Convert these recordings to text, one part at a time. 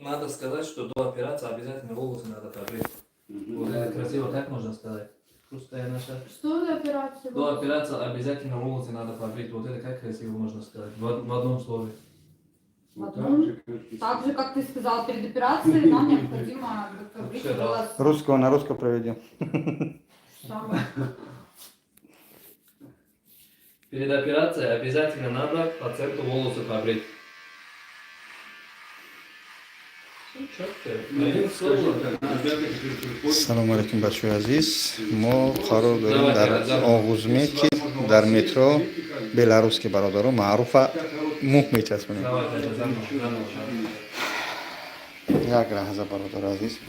Надо сказать, что до операции обязательно волосы надо побрить. Вот это красиво, как можно сказать? Русская наша. Что за операция? До операции обязательно волосы надо побрить. Вот это как красиво можно сказать? В одном слове. В одном? Так же, как ты сказал, перед операцией нам необходимо побрить Всё, да. волосы. Русского на русском проведем. Самое. Перед операцией обязательно надо пациенту волосы побрить. Всё чётко. Одним словом. Салому алейкум, бачаҳои азиз. Мо қарор дорем дар Оғузме, ки дар метро Беларусский, бародаро, Маъруфа мӯ мечаспонем. Давай, это заново, заново. Як лаҳза, бародари азиз.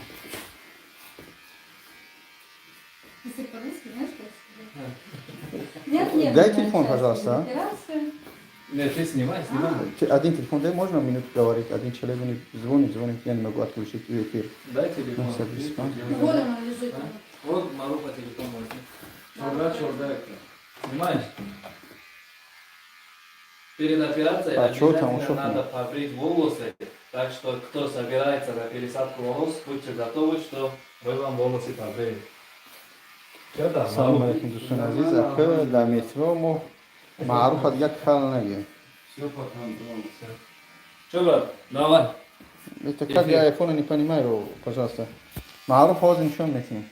Если по-русски, знаешь, как сказать? Нет, нет. Дай нет, телефон, сейчас пожалуйста, перед операцией. Нет, ты снимай, снимай. Один телефон дай, можно минуту говорить? Один человек мне звонит, звонит, я не могу отключить эфир. Дай телефон. Ну, садись, а. Вот он лежит. А? Вот Маруфа телефон возьми. Снимаешь? Перед операцией А чё там, обязательно ушёл к надо нему? Побрить волосы. Так что, кто собирается на пересадку волос, будьте готовы, что мы вам волосы побреем. Чё там, Салому Маруф? алейкум, дӯстони азиз. Ака, дар метро мо Маъруфа дигар кал нагем. Все под контролем. Чё, брат, давай. Это как я айфона не понимаю, пожалуйста. Маъруф ҳозир нишон метиҳем.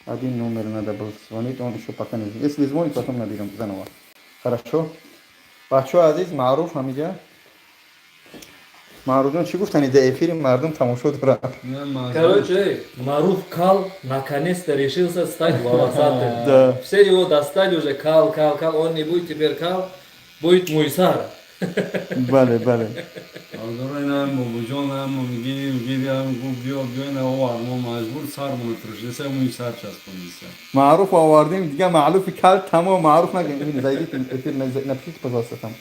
Один номер надо было звонить, он еще пока не. Если звонит, потом наберем заново. Хорошо? Бачаҳо азиз, Маъруф ҳамиҷа. Маъруфҷон, чӣ гуфтани? Дар эфири мардум тамошо доранд. Короче, эй, Маруф Кал наконец-то решился стать волосатым. Да. Все его достали уже, кал, кал, кал. Он не будет теперь кал, будет мӯйсар. Бале. Бародарам, бобоҷонам, мегирим, гирям, гуфт: биё, биё, на овар, мо маҷбур сармоно трошида, мӯи сар часпониса. Маъруф овардем, дигар маълуфи кал тамом, Маъруф нагем. Зайдите эфир, напишите, пожалуйста, там.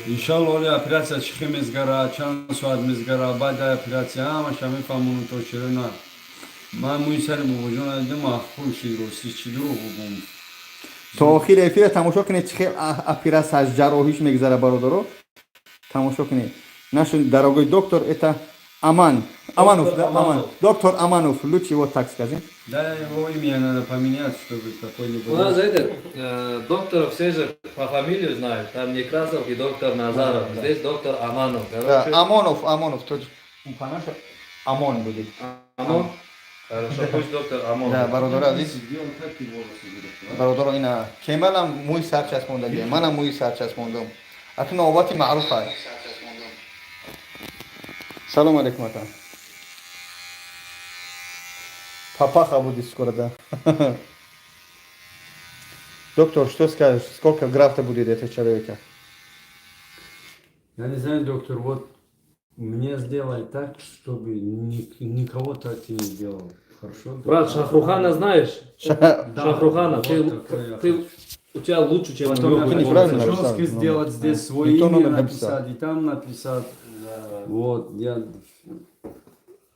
Иншалло, оли операция чӣ хел мезгара, чанд соат мезгара, баъди операция ҳамаша мефаҳмону то чиро на. Ман мӯи сари бобоҷона дидам, маъқул шид, рости чӣ дурӯғ бугум. То охири эфира тамошо кунед, чӣ хел операция, ҷарроҳиш мегузара, бародаро, тамошо кунед. Наш дорогой доктор, это Аман Аманов. Доктор Да, Аман. Аманов. Доктор Аманов, лучше его так скажем. Да, его имя надо поменять, чтобы какой-нибудь. У нас этот, докторов все же по фамилию знают. Там Некрасов и доктор Назаров. Здесь доктор Аманов. Да, Короче, Амонов, Амонов тоже. По-нашему Амон будет. Амон. Хорошо, пусть доктор Амон. Да, бародаро азиз. Сделал, как ты волосы гирифт, а? Бародаро, ина Кемалам мӯи сар часпондагия, манам мӯи сар часпондам, акун навбати Маъруф ай. Салом алейкум, ака. Папаха будет скоро, да. Доктор, что скажешь, сколько графта будет этого человека? Я не знаю, доктор, вот мне сделай так, чтобы никого так ты не сделал. Хорошо? Брат, Шахрухана знаешь? Да. Шахрухана, Вот ты, такой я ты, хочу. у тебя лучше, чем у Потом него я Ты будет неправильно волосы. написал, прически номер. сделать здесь, свое Не то имя номер написал. написать, и там написать. Вот, я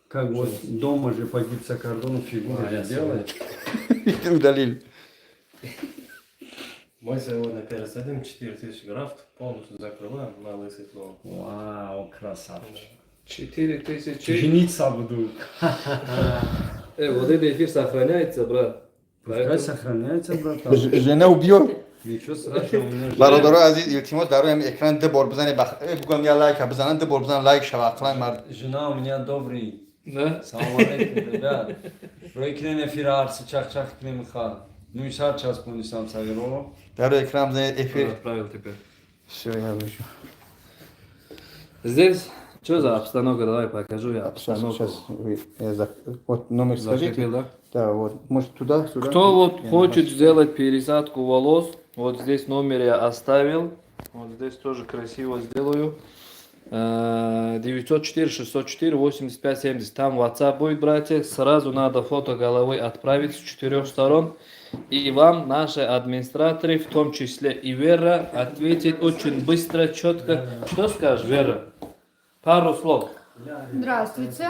как вот дома же по гипсокартону фигуру А, я же делать. Удалили. Мы сегодня пересадим 4000 графт, полностью закрываем на лысый клон. Вау, красавчик. 4000. Жениться буду. Вот этот эфир сохраняется, брат. Пускай Поэтому- сохраняется, братан. Жена убьет. Ничего страшного, у меня жена. Бародарои азиз, илтимос, дар рӯи экран ду бор бизанед, бигӯям, я лайка бизананд, ду бор бизананд, лайк шава ақлан мард. Жена у меня добрый. Да? Салом алейкум, ребят. Рӯи кинем эфира арси чах-чах кинем ха. Мӯи сар часпонисам сагиро. Дар рӯи экран бизанед эфир. Отправил теперь. Все, я вижу. Здесь что за обстановка? Давай покажу я Сейчас, обстановку. сейчас вот номер скажите. Закрепил, да? Да, вот. Может, туда, сюда? Кто вот Я хочет не сделать пересадку волос, вот здесь номер я оставил. Вот здесь тоже красиво сделаю. 904 604 85 70. Там WhatsApp будет, братья. Сразу надо фото головы отправить с четырех сторон. И вам наши администраторы, в том числе и Вера, ответит очень быстро, четко. Что скажешь, Вера? Пару слов. Здравствуйте.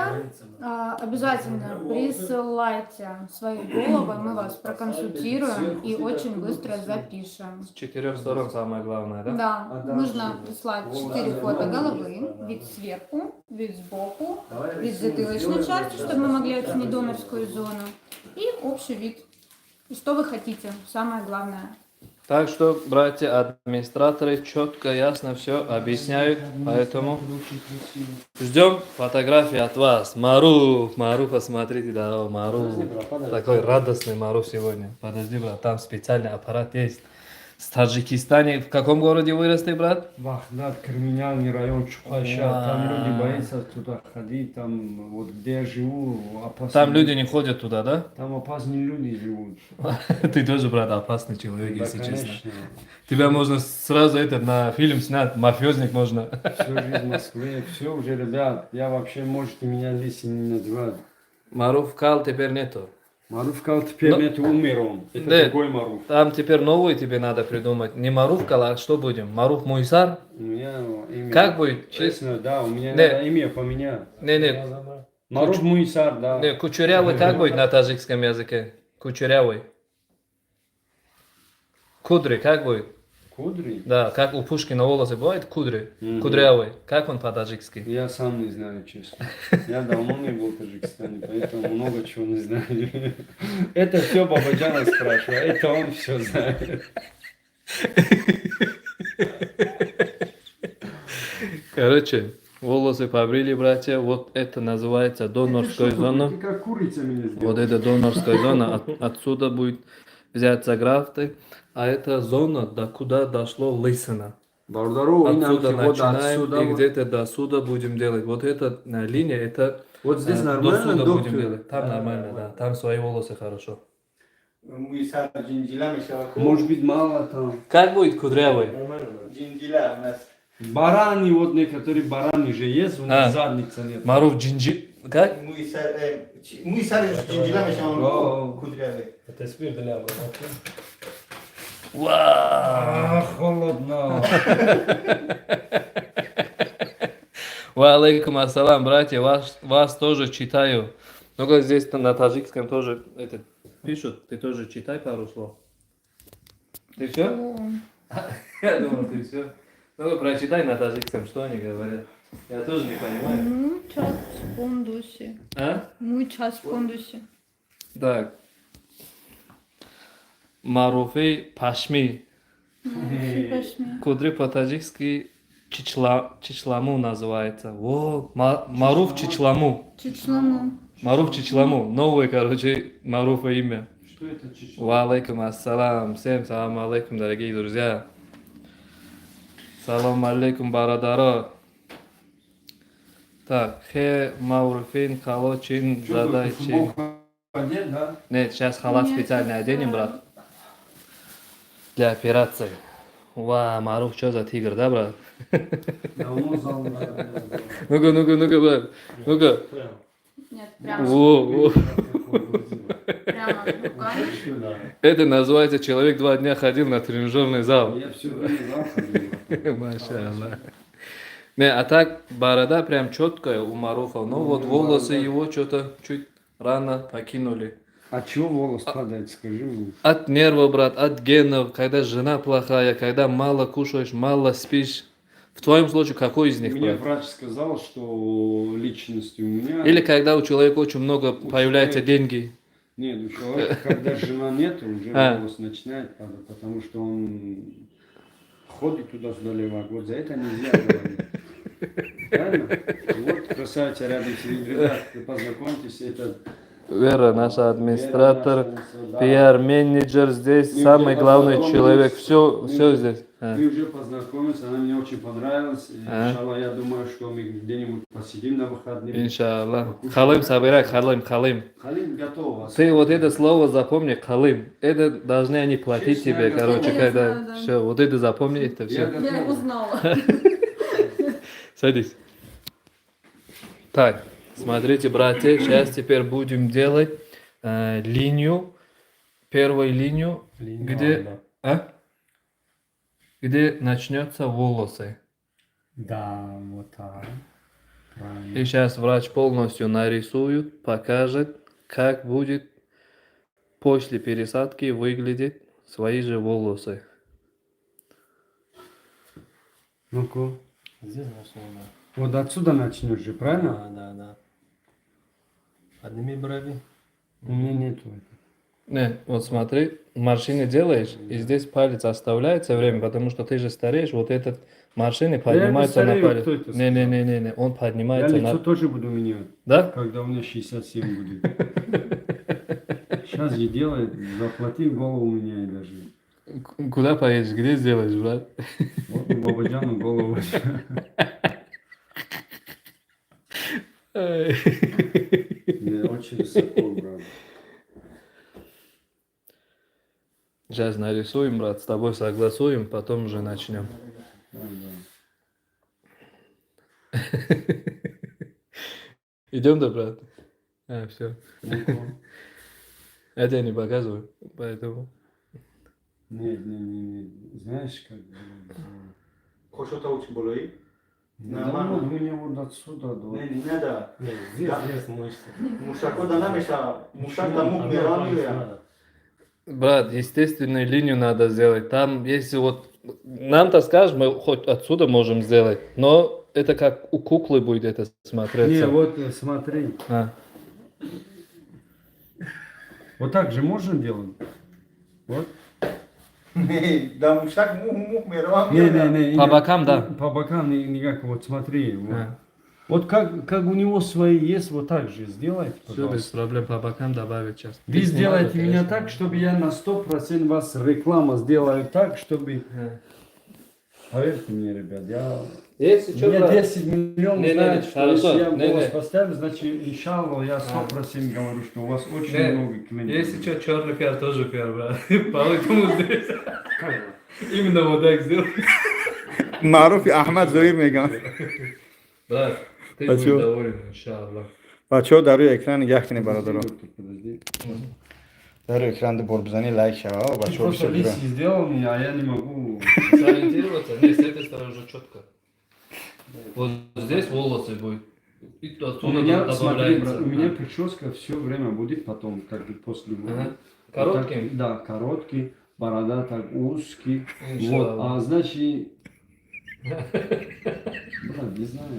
Обязательно присылайте свои головы, мы вас проконсультируем и очень быстро запишем. С четырех сторон самое главное, да? Да, нужно прислать четыре фото головы, вид сверху. Вид сбоку, вид затылочной части, чтобы мы могли оценить донорскую зону. И общий вид. И что вы хотите, самое главное. Так что, братья администраторы, четко, ясно все объясняют, поэтому ждем фотографии от вас. Маруф, Маруф, посмотрите, да, Маруф. Такой радостный Маруф сегодня. Подожди, брат, там специальный аппарат есть. В Таджикистане, в каком городе вырос ты, брат? Вахдат, криминальный район Чухаша, там люди боятся туда ходить, там вот где я живу, опасные. Там люди не ходят туда, да? Там опасные люди живут. Ты тоже, брат, опасный человек, Да, если честно. Конечно. Тебя можно сразу этот на фильм снять, мафиозник можно. Всю жизнь в Москве, все уже, ребят, я вообще, можете меня лысый не называть. Маруф Кал теперь нету. Маруф Кал теперь Но- нету, умер он. Это Да. другой Маруф. Там теперь новый тебе надо придумать. Не Маруф Кал, а что будем? Маруф Муйсар? У меня имя. Как будет? Честно, да, у меня Не. надо имя поменять. Не, не, Маруф Муйсар, да. Не, кучерявый как будет на таджикском языке? Кучерявый. Кудри как будет? Кудри? Да, как у Пушкина волосы бывает кудри? Мгм. Кудрявый. Как он по-таджикски? Я сам не знаю, честно. Я давно не был в Таджикистане, поэтому много чего не знаю. Это все Бабаджана спрашиваю, это он все знает. Короче, волосы побрили, братья. Вот это называется донорская зона. Ты как курица меня сделал. Вот это донорская зона. Отсюда будет взяться графты. А это зона, до куда дошло лысина. Бародару, Отсюда начинаем отсюда. И где-то до сюда будем делать. Вот эта линия, это Вот здесь до нормально, сюда будем доктор? Делать. Там нормально, да. Там свои волосы хорошо. Мӯи сар ҷинҷила мешавад. Может быть, мало там. Как будет кудрявый? Нормально, да. Ҷинҷила у нас. Бараны, вот некоторые бараны же есть, у нас А. задница нет. Маруф джинджи. Как? Мӯи сар мӯи сар ҷинҷила мешавад. О. Кудрявый. Это спирт для обработки. Вау! А, холодно. Ва алейкум ассалам, братья, вас тоже читаю. Ну-ка, здесь на таджикском тоже это пишут. Ты тоже читай пару слов. Ты все? Я думал, ты все. Ну-ка, прочитай на таджикском, что они говорят. Я тоже не понимаю. Мӯй часпондуси. А? Мӯй часпондуси. Так. Маруфи пашми. Кудри по-таджикски чичла, чичламу называется. Во, Маруф Чичламу. Чичламу. Маруф Чичламу. Новое, короче, Маруфа имя. Что это чичла? Ва алейкум ассалам. Всем салам алейкум, дорогие друзья. Салам алейкум, бародаро. Так, хе Мауруфин, Калочин, Что ты, Задайчин. футболку одет, да? Нет, сейчас халат Нет, специально это оденем, брат. Для операции. Ва, Маруф, что за тигр, да, брат? Давно зал надо. Ну-ка, ну-ка, ну-ка, брат. Ну-ка. Прямо. Нет, прямо. Во, во. Прямо руками. Это называется, человек 2 дня ходил на тренажерный зал. Я все время зал ходил. Машаллах. Не, а так борода прям четкая у Маруфа. Но вот Ну, волосы борода. его что-то чуть рано покинули. От чего волос падает, скажи мне? От нервов, брат, от генов, когда жена плохая, когда мало кушаешь, мало спишь. В твоем случае какой из них, Мне брат? врач сказал, что личности у меня. Или когда у человека очень много появляются человека- деньги. Нет, у человека, когда жена нет, уже А. волос начинает падать, потому что он ходит туда-сюда левак. Вот за это нельзя говорить. Правильно? Вот красавица рядом сидит. Ребят, вы познакомьтесь, это Вера, наша администратор, Вера наша, да. пиар-менеджер здесь, Мы самый уже главный познакомились. человек, все, Мы все здесь. А. Мы уже познакомились, она мне очень понравилась. И, А. иншаллах, я думаю, что мы где-нибудь посидим на выходных. Иншаллах. Халым, собирай, халым, халым. Халим готова. Ты вот это слово запомни, халым. Это должны они платить Честно, тебе, я короче, готова. когда Я знаю, да. все, вот это запомни, это Я все. готова. Я узнала. Садись. Так, смотрите, братья, сейчас теперь будем делать линию, первую линию, Линия, где, да. а? Где начнется волосы. Да, вот так. Правильно. И сейчас врач полностью нарисует, покажет, как будет после пересадки выглядеть свои же волосы. Ну-ка. Здесь начнем, да. Вот отсюда начнешь же, правильно? Да. Подними брови. У меня нету этого. Не, вот смотри, морщины делаешь, и здесь палец оставляется время, потому что ты же стареешь, вот этот морщины поднимаются на старею, палец. Кто это Не, не, не, не, не, он Я поднимается лицо на. тоже буду менять, Да? когда у меня 67 будет. Сейчас же делает, заплати, голову меняй даже. Куда поедешь, где сделаешь, брат? Вот у Бабаджану голову. Не, очень высоко, брат. Сейчас нарисуем, брат, с тобой согласуем, потом уже начнем. Да. Идем, да, брат? А, все. Ну-ка. Я тебя не показываю, поэтому. Нет, не, не, не. Знаешь, как было? Хошота очень болои. Да, Нормально. ну, у меня вот отсюда до. Не, не надо. Не, здесь, Да. здесь мышцы. Мушако да намеша. Мушак да мук Одна не палец рамлюя. надо. Брат, естественную линию надо сделать. Там, если вот нам-то скажешь, мы хоть отсюда можем сделать, но это как у куклы будет это смотреться. Не, вот смотри. А. Вот так же можно делать? Вот. Не, да мушак мух мух мерам. Не, не, не. По бокам, да. По бокам никак. Вот смотри. Вот, А. вот как у него свои есть, вот так же сделайте, Все без пожалуйста. проблем, по бокам добавить сейчас. Вы Ты снимай, сделайте вот, меня я так, чтобы я на 100% вас реклама сделаю так, чтобы. снимаю. Поверьте мне, ребят, я. Если что, Мне брат, 10 миллионов Не, не, знают, не, что хорошо, если я не, голос не. поставлю, значит, иншаллах, я 100% говорю, что у вас очень Не, много клиентов. Если что, черный пиар тоже пиар, брат. Поэтому здесь именно вот так сделай. Маъруфи Аҳмад Зоир мегам. Брат, ты А будешь чё? доволен, иншаллах. Бачаҳо, дар рӯи экран нигоҳ кунед, бародаро. Подожди, подожди. Дар рӯи экран бор бизанӣ, лайк шава, Ты бачаҳо просто бисёр. лысый сделал меня, а я не могу. Сориентироваться? Нет, с этой стороны уже четко. Вот здесь волосы будет. И У отсюда меня, смотри, добавляется. брат, у меня прическа все время будет потом, как бы после Ага. будет. Короткий? Вот так, да, короткий, борода так узкий. Вот, Иншаллах. а значит. Брат, не знаю.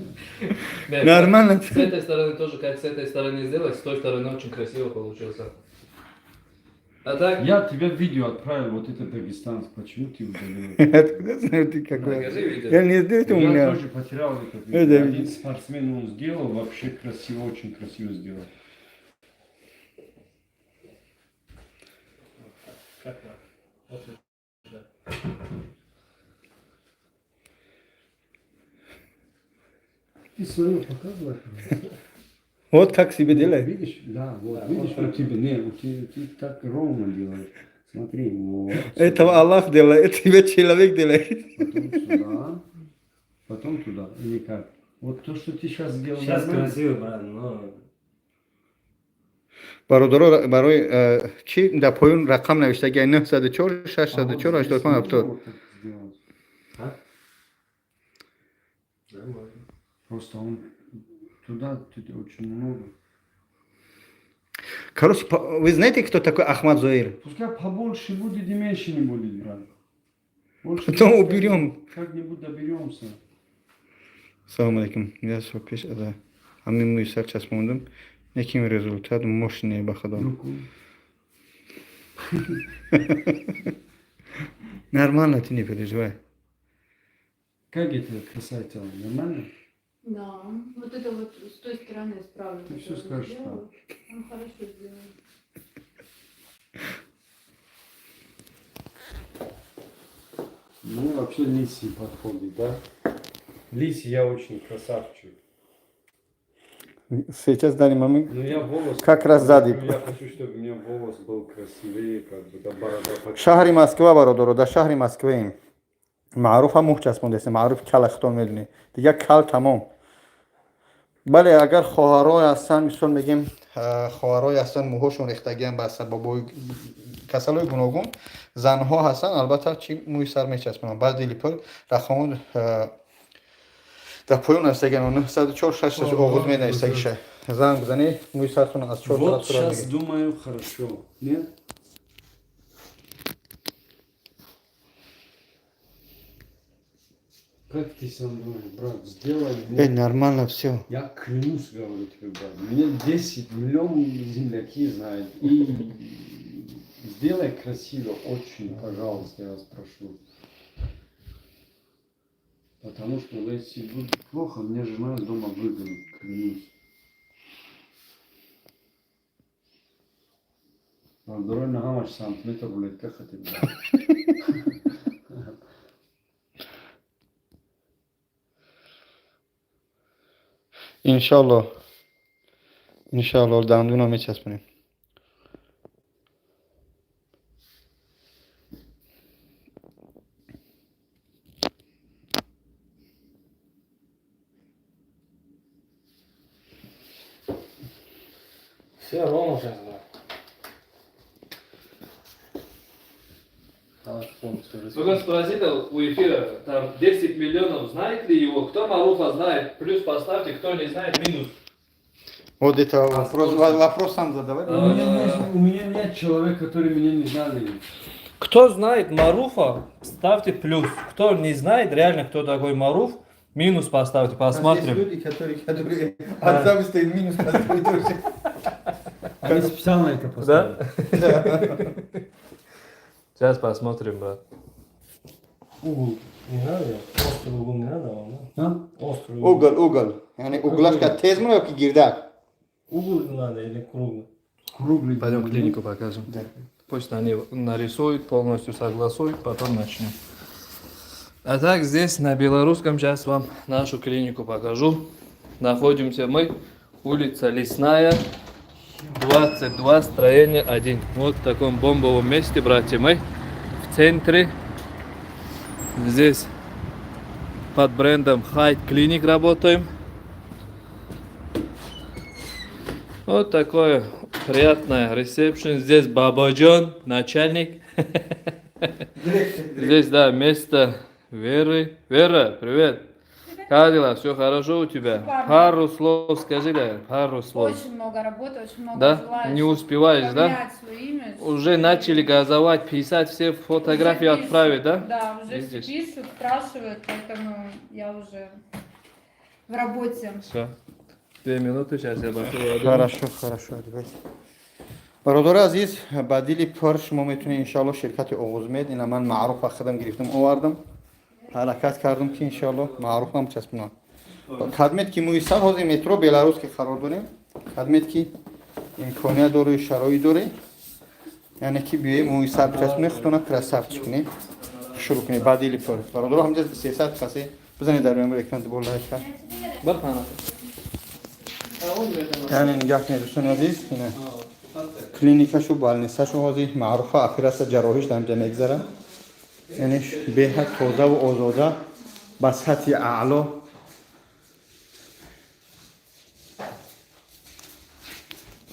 Нет, Нормально. с этой стороны тоже, как с этой стороны сделать, с той стороны очень красиво получился. А так, Я тебе видео отправил, вот это дагестанец, почему ты удалил? Откуда знаю ты какой? Покажи видео. Я не здесь у Я меня. тоже потерял это видео. Это Один видео. спортсмен он сделал, вообще красиво, очень красиво сделал. Как надо? Вот да. Ты свое показывай. Вот как себе делает. Видишь? Да, вот. Видишь, у тебя, не, у тебя, ты так ровно делаешь. Смотри, вот. Этого Аллах делает, тебе человек делает. Потом сюда, потом туда. Или как? Вот то, что ты сейчас сделал. Сейчас нормально? красиво, брат, но Бародаро, барои чӣ дар поён рақам навиштагӣ 904 А вот 604 здесь 85 можно 70. вот так сделать? А? Да, можно. Просто он туда, тут очень много. Короче, вы знаете, кто такой Ахмад Зоир? Пускай побольше будет и меньше не будет, брат. Больше Потом не уберем. Как-нибудь доберемся. Салом алейкум. Я сол пеш аз ҳамин мӯи сар часпондам. Неким результат мощный, ба худо. Руку. Нормально, ты не переживай. Как это красавица? Нормально? Да, вот это вот с той стороны справа. Ты всё которую скажешь, сделала, он хорошо сделал. Мне вообще лисий подходит, да? Лисий я очень красавчик. Сейчас данный момент Но я волос. как раз сзади. Я хочу, чтобы у меня волос был красивее, как бы, да, борода. Шаҳри Москва, бародаро, дар шаҳри Москваем. Маъруф ҳам мӯ часпондааст. Маъруф кала хитон медонӣ, дигар кал тамом. Бале, агар хоҳарое ҳастанд, мисол мегем, хоҳарое ҳастанд, мӯҳошон рехтагиам ба сабабои касалҳои гуногун, занҳо ҳастанд, албатта, чӣ мӯи сар мечаспонанд. Баъд дили пур рақамон дар поён навиштагиан 904 6 оғоз менавистагиша, занг бизанӣ, мӯи сартон аз чор Вот тараф сурат сейчас мегирад. Думаю, хорошо. Нет? Как ты сам думаешь, брат, сделай мне. Нормально все. Я клянусь, говорю тебе, брат, меня 10 миллионов земляки знают. И сделай красиво, очень, пожалуйста, я вас прошу. Потому что если будет плохо, мне жена из дома выгонит, клянусь. Дорой на ҳамаш сантиметр рулетка хати, брат. Иншалло, иншалло, дандуна мечаспонем. Все ровно сейчас, да. Только спросили у эфира, там 10 миллионов, знает ли его? Кто Маруфа знает, плюс поставьте, кто не знает, минус. Вот это вопрос, вопрос сам задавай. У меня нет человека, который меня не знали. Кто знает Маруфа, ставьте плюс. Кто не знает реально, кто такой Маруф, минус поставьте, посмотрим. Есть люди, которые от зависти минус поставят тоже. Они специально это поставили. Да? Сейчас посмотрим, брат. Угол не надо? Острый угол не надо вам, да? А? Острый угол. Угол, угол. Яъне углашка тез мона ёки гирдак? Угол не надо или круглый? Круглый. Пойдем клинику покажем. Да. Пусть они нарисуют, полностью согласуют, потом начнем. А так здесь на белорусском сейчас вам нашу клинику покажу. Находимся мы, улица Лесная, 22, строение 1. Вот в таком бомбовом месте, братья, мы в центре. Здесь под брендом Хайт Клиник работаем. Вот такое приятное ресепшн. Здесь Бабаджан, начальник. Здесь, да, место Веры. Вера, привет. Как дела? Все хорошо у тебя? Шикарно. Пару слов скажи, да, пару слов. Очень много работы, очень много Да? желающих Не успеваешь, да? поменять свой имидж. Уже начали газовать, писать, все фотографии Уже пишут. отправить, да? Да, уже все Видишь? пишут, спрашивают, поэтому я уже в работе. Все. 2 минуты, сейчас я бахну воду. Хорошо, хорошо, давайте. Бародари азиз, ба дили пур шумо метавонед, иншалло, ширкати Оғузмед. Ина ман Маъруфа худам гирифтам, овардам, ҳаракат кардам, ки иншалло Маъруфам часпонам. Кадмет ки мӯи сар, ҳозир метро Беларусский қарор дорем. Кадмет ки имконият дорӣ, шароит дорӣ, яъне ки биёи мӯи сар бичаспонед, худтона красавчик кунед, шурӯъ кунед. Ба дили пур, бародаро, ҳамҷа 300 касе бизанед дар рӯи экран дубор лайка. Бархана. Яъне нигаҳ кунед, дӯстони азиз, ина клиникашу больницашу. Ҳозир Маъруфа оператсия ҷарроҳиш дар инҷа мегзарад. Яъне беҳад тозаву озода, ба сатҳи аъло.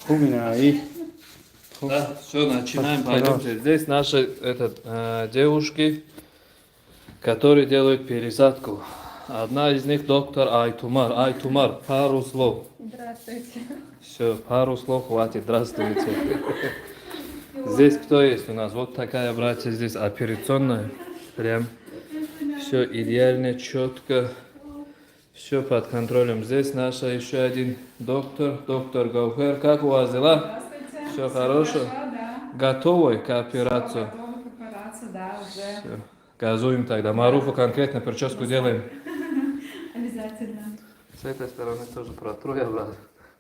Хуб, ина и Да, все, начинаем, Пожалуйста. пойдемте. Здесь наши этот, девушки, которые делают пересадку. Одна из них доктор Айтумар. Айтумар, пару слов. Здравствуйте. Все, пару слов хватит. Здравствуйте. Здесь кто есть у нас? Вот такая, братья, здесь операционная. Прям все идеально, четко. Все под контролем. Здесь наша еще один доктор, доктор Гаухер. Как у вас дела? Здравствуйте. Всё хорошо? Да. Готовы к операции? Готовы к операции, да, уже. Всё. Газуем тогда. Маруфу конкретно прическу делаем. Обязательно. С этой стороны тоже протру я, брат.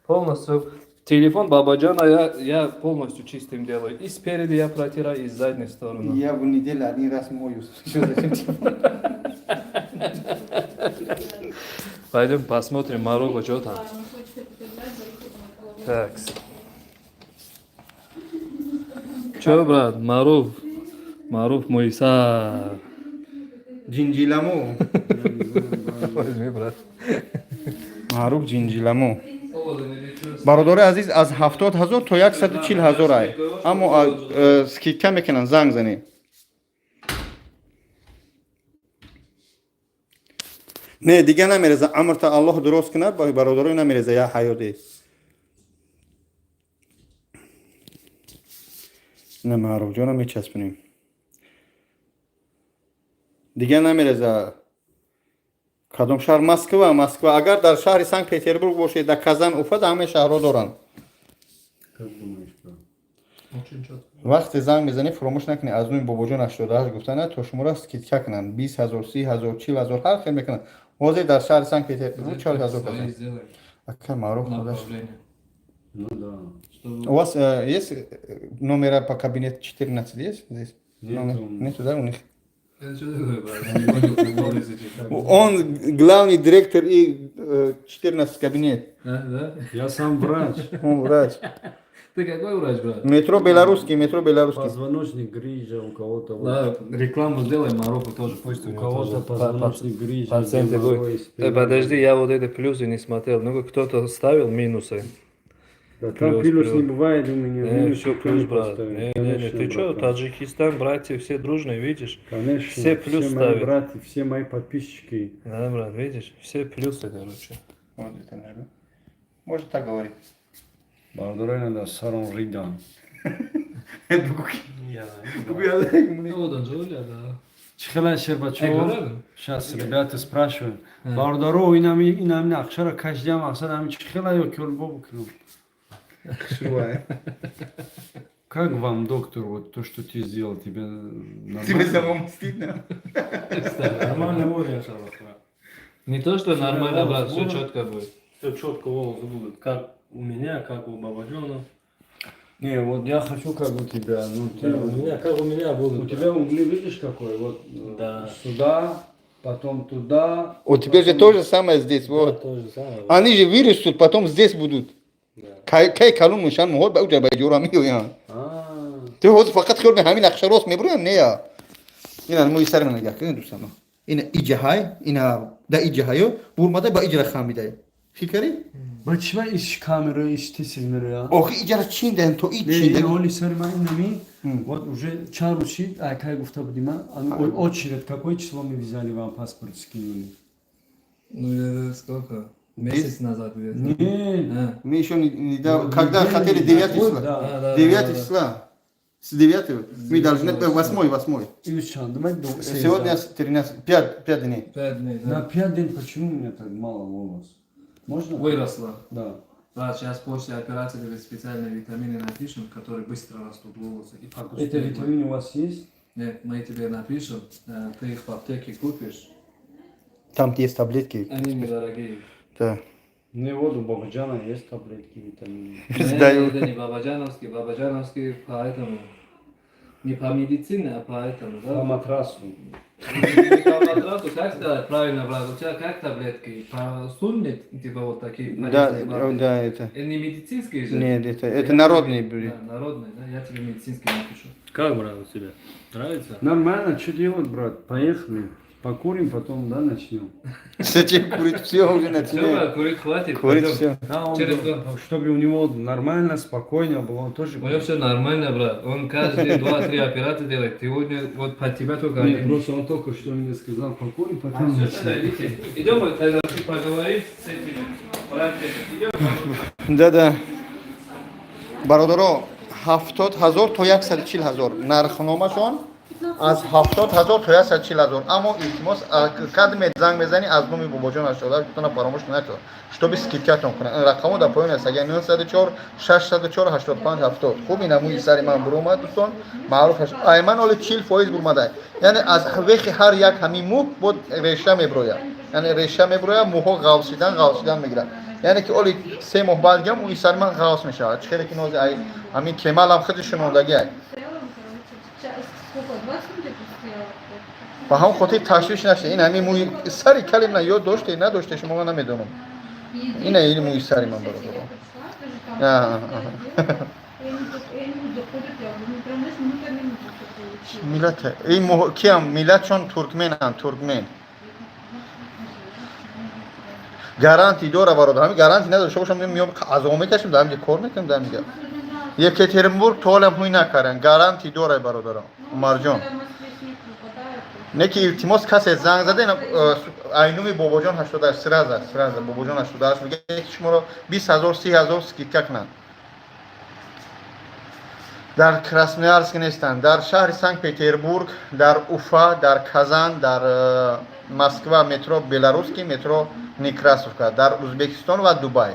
Полностью. Телефон Бабаджана я полностью чистым делаю. И спереди я протираю, и с задней стороны. Я в неделю один раз моюсь. Что, зачем телефон? Пойдем посмотрим Маруфа, что там. Так. Че, брат, Маруф? Маруф Муиса. Ҷинҷиламу. Возьми, брат. Маъруф ҷинҷиламу. Бародари азиз, аз 70 000 то 140 000 ай, аммо скидка мекунанд. Занг занед. Не, дига намереза, амрта Аллоҳ дурост кунад, бародаро, намереза я ҳаёте. На, Маъруфҷона мечаспонем, дига намереза. Кадом шаҳр? Москва, Москва. Агар дар шаҳри Санкт Петербург бошед, дар Казан, Уфа, дар ҳамаи шаҳрҳо доранд. Как думаешь, брат? Очень четко. Вақте занг мезанӣ, фуромӯш накунӣ аз номи Бобоҷон 88 гуфтана, то шуморо скидка кунанд. 20 000, 30 000, 40 000, ҳар хел мекунанд. Ҳозир дар шаҳри Санкт Петербург 40 000 Свои касан. сделай. Ака Маъруф худаш. Направление. Ну да. Чтобы У вас есть номера по кабинету 14 есть здесь? Нету. Номер? Нету, да, у них? Это что такое, брат? Я не понял, прикол из этих. Он главный директор и 14 кабинет. Да, да? Я сам врач. Он врач. Ты какой врач, брат? Метро Белорусский, метро Белорусский. Позвоночник, грыжа у кого-то. Вот. Да, рекламу сделай Маруфу тоже, пусть У у него кого-то тоже позвоночник, грыжа, пациенты геморрой, будут. спина. Подожди, я вот это плюсы не смотрел. Ну-ка, кто-то ставил минусы. Да там Плюс, плюс плюс. не бывает у меня. Не, Минус все никто плюс, не брат. поставит. Не, не, не, Конечно, ты что, братан. Таджикистан, братья все дружные, видишь? Конечно. Все плюс все мои ставят. братья, все мои подписчики. Да, брат, видишь? Все плюсы, короче. Вот это нажми. Можно так говорить. Бародарои надо сарон ридан. Я Ну, вот он, Джулия, да. Чӣ хела, шербачо? Эй, говорю. Сейчас ребята спрашивают. Бародаро, инами инами нақшаро кашидам, мақсад ҳами чӣ хела ё кёлбо бикунам? Как вам, доктор, вот то, что ты сделал, тебе нормально? Тебе самому стыдно? Нормально будет, иншаллах. Брат. Не то, что нормально, брат, все Будут. четко будет. Все четко волосы будут. Как у меня, как у Бабаджона. Не, вот я хочу, как у тебя. Ну, ты, Да, у меня, как у меня будут. у тебя угли, видишь, какой? Вот Да. сюда, потом туда. У тебя же то же самое здесь, Да, вот. то же самое. Они же вырастут, потом здесь будут. Да. Кай кай калон мешан, муҳот ба уҷа ба ҷора меоянд. А, Ту ҳозир фақат хиёл ҳамин нақша рост мебурӯям, не я. Ина мӯи сари ман нигоҳ кунед, дӯстано. Ина иҷаҳай, ина да иҷаҳаё, бурмада ба иҷра хамидай. Фикр карӣ? Ба чӣ ба иш камера, иш тез мероя? Охи иҷара чиндан то и Не, чиндан. ҳоли сари ман инами, вот уже чанд рӯз шид, ай кай гуфта будӣ ман, очередь, какое число мы взяли, вам паспорт скинули? Ну, это сколько? Месяц назад где-то. Не, А, Мы еще не да, Ну, когда неделю хотели не 9 доходит, числа. да. да, 9 да, да. числа. С 9 мы должны 8, 8. Имрӯз чандум? Сегодня 13, 5 дней. 5 дней, На да. 5 дней почему у меня так мало волос? Можно? Выросла. Да. Брат, сейчас после операции тебе специальные витамины напишем, которые быстро растут волосы. И погустее Это будут. витамин у вас есть? Нет, мы тебе напишем, ты их в аптеке купишь. Там есть таблетки. Они недорогие. Да. Не, вот у Бабаджана есть таблетки витамины. Не, Сдаю. это не бабаджановский, бабаджановский по этому. Не по медицине, а по этому, По да? матрасу. Не по матрасу, как сказать правильно, брат? У тебя как таблетки? По сунне, типа вот такие Да, полезные бабки? да, это. Это не медицинские же? Нет, это Я народные тебе- были. Да, народные, да? Я тебе медицинские напишу. Как, брат, у тебя? Нравится? Нормально, что делать, брат? Поехали. Покурим, потом, да, начнем. Зачем курить? Все уже Все, начинаем. брат, курить хватит. Курить пойдем. все. Да, он, Через чтобы у него нормально, спокойно было, он тоже... У него все нормально, брат. Он каждые два-три операции делает. Сегодня вот под тебя только Нет, один. просто он только что мне сказал, покурим, потом Всё, начнем. тогда идите. Идем вот тогда поговорим с этими братьями. Идем. Да-да. Бародаро, 70 000 то 140 000 нархномашон, аз 70 000 то 140 000. Аммо илтимос, кадме занг мезанӣ, аз номи Бобоҷон 88 тона фаромӯш накун, чтобы скидкатон кунад. Ин рақамо дар поён аст, агар 904 604 85 70. Хуб, ина мӯи сари ман буромад, дӯстон. Маъруф аш ай ман оли 40% бурмадай, яъне аз вехи ҳар як ҳамин мӯ бод реша меброяд, яъне реша меброяд, мӯҳо ғавсидан ғавсидан мегирад, яъне ки оли 3 моҳ баъд гам мӯи сари ман ғавс мешавад. Чӣ хеле ки нози ай ҳамин кемалам худи шунондагӣ ай. В целом, короче, сейчас сколько, 20 минут я постояла? Ба ҳамон хотир ташвиш нашед. Ин ҳамин мӯи сари калим на ё доште, надоште, шумо, ман намедонам. Ина ин мӯи сари ман, бародаро. Я не прям, знаешь, минута минуту всё получилось. Миллат ин киам, миллатшон туркменанд, туркмен. Гарантӣ дора, бародар, ҳамин гарантӣ надошта бошам, меём азоб мекашем, дар ҳаминҷа кор мекунем, дар ҳаминҷа Екатеринбург толам ҳуй накардан. Гарантӣ дора, бародаро, Умарҷон. Когда в Москве снег выпадает, то Не ки, илтимос, касе занг зада, ина, айнуми Бобоҷон 88, сразу сразу Бобоҷон 88 мегӯяд, ки шуморо 20 000, 30 000 скидка кунанд. Дар Красноярск нестанд, дар шаҳри Санкт Петербург, дар Уфа, дар Казан, дар Москва, метро Белорусский, метро Некрасовка, дар Узбекистон ва Дубай.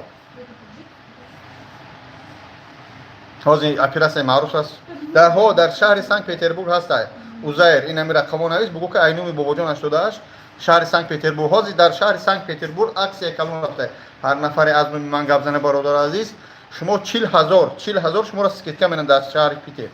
Ҳозир оператсияи маъруф аст. Дар ҳо дар шаҳри Санкт Петербург ҳастай. Узайр, ин ҳами рақамо навис, бугӯ ки айнуми бобоҷон 88, шаҳри Санкт Петербург. Ҳозир дар шаҳри Санкт Петербург аксия калон рафта. Ҳар нафаре аз номи ман гап зана, бародари азиз, шумо 40 000, 40 000 шуморо скидка менам дар шаҳри Питер.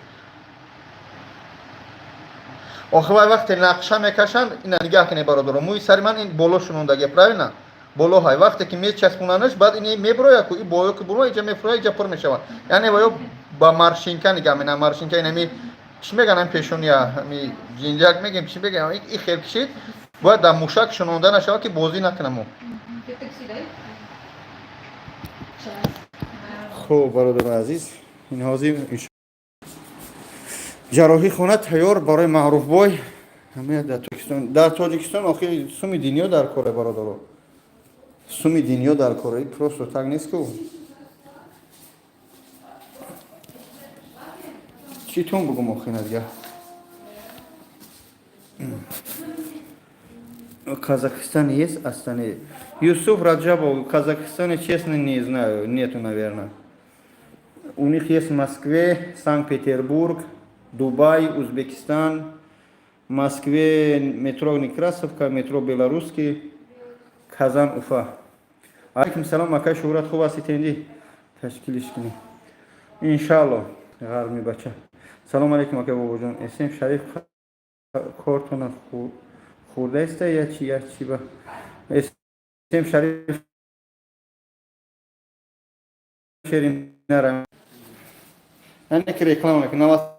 Охи вай вақте нақша мекашанд, ина нигаҳ кунед, бародаро, мӯи сари ман ин боло шунондаги, правильно? Боло ҳай. Вақте ки мечаспонанаш, баъд ин меброя ку, и боло ки буро, иҷа мефуроя, иҷа пур мешавад. Яъне ваё ба морщинка нигаҳ менам, морщинка инами чӣ меган, ами пешония, ами ҷинҷак мегем, чӣ мегем, и хел кишид, бояд дар мушак шунонда нашавад, ки бозӣ накунаму. Ты такси, да? Сейчас. Хуб, бародари азиз, ин ҳозир ҷарроҳии хона тайёр барои Маъруфбой. Ҳамая дар Тоҷикистон, дар Тоҷикистон охи суми дунё дар коре, бародаро, суми дунё дар коре, просто так нест ку. Чӣ тун бугум охи, на дига Казахстан есть Астане? Юсуф Раджабов, в Казахстане, честно, не знаю, нету, наверное. У них есть в Москве, Санкт-Петербург, Дубай, Узбекистан, Москве метро Некрасовка, метро Белорусский, Казан, Уфа. Алейкум салом, акай Шуҳрат, хуб ҳастӣ, тенди? Ташкилиш кунӣ. Иншалло, ғарми бача. Салом алейкум, акай бобоҷон. Эсем Шариф кортона хурдаиста я чи, я чи ба? Эсем Шариф шеринара. Яъне ки реклама мекунад.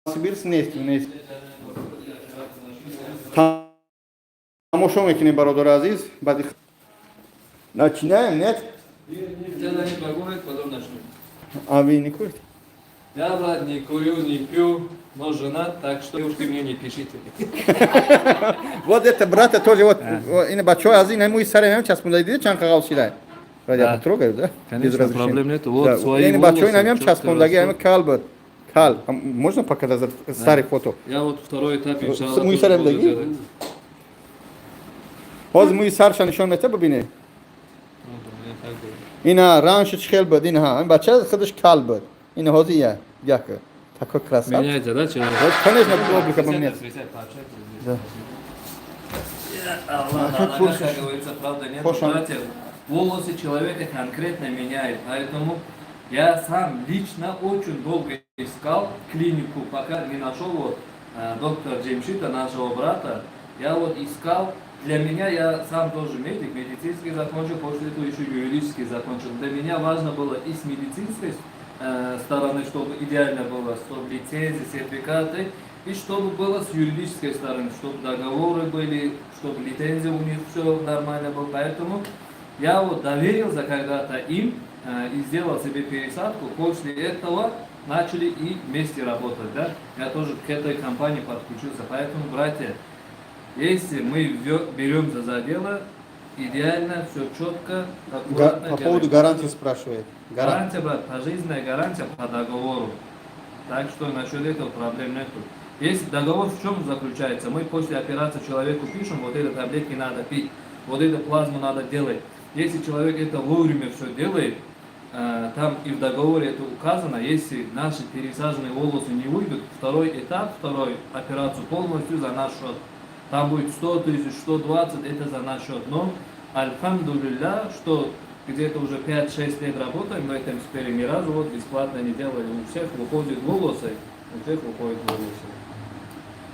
Новосибирск нест, нест. Тамошо мекунем, бародари азиз. Баъди начинаем, нет? Сейчас они покурят, потом начнем. А вы не курите? Я, брат, не курю, не пью, но женат, так что девушки мне не пишите. Вот это брата тоже вот ин бачаҳои азиз, ин мӯи сари ҳам часпонда, дида чанд қағаз шида. Брат, я Да. потрогаю, да? Конечно, Без разрешения. Проблем нету. Вот Да, свои ин бачаҳои волосы, ҳам чётко часпондаги, ҳам растут. кал буд. Кал. А можно показать старый фото? Я вот второй этап, иншаллах, Мӯи тоже сарам буду даги? делать. Ҳозир мӯи сарша нишон мета, бибинед. Вот у меня так было. Ина раньше чӣ хел буд, ин бача худаш кал буд. Ин ҳозир я, яка. Такой красавчик. Меняется, да, человек? Вот, конечно, облика Присядь, поменяется. присядь, пообщайтесь здесь. Да. Аллах, А как на курс? как говорится, правда нет. Хош, а? Братья, волосы человека конкретно меняет. Поэтому я сам лично очень долго искал клинику, пока не нашел вот доктора Джемшита, нашего брата. Я вот искал, для меня, я сам тоже медик, медицинский закончил, после этого еще юридический закончил. Для меня важно было и с медицинской стороны, чтобы идеально было, чтобы лицензии, сертификаты, и чтобы было с юридической стороны, чтобы договоры были, чтобы лицензия у них все нормально было. Поэтому я вот доверился когда-то им и сделал себе пересадку. После этого начали и вместе работать. Да? Я тоже к этой компании подключился. Поэтому, братья, если мы беремся за дело, идеально, все четко, аккуратно По поводу делаем. Гарантии спрашивает. Гарантия, брат, пожизненная гарантия по договору. Так что насчет этого проблем нету. Если договор в чем заключается? Мы после операции человеку пишем: вот это таблетки надо пить, вот эту плазму надо делать. Если человек это вовремя все делает, там и в договоре это указано, если наши пересаженные волосы не выйдут, второй этап, второй операцию полностью за наш счет. Там будет 100 тысяч, 120, это за наш счет. Но, альхамдулилля, что где-то уже 5-6 лет работаем в этом сфере, ни разу вот бесплатно не делали. У всех выходят волосы, у всех выходят волосы.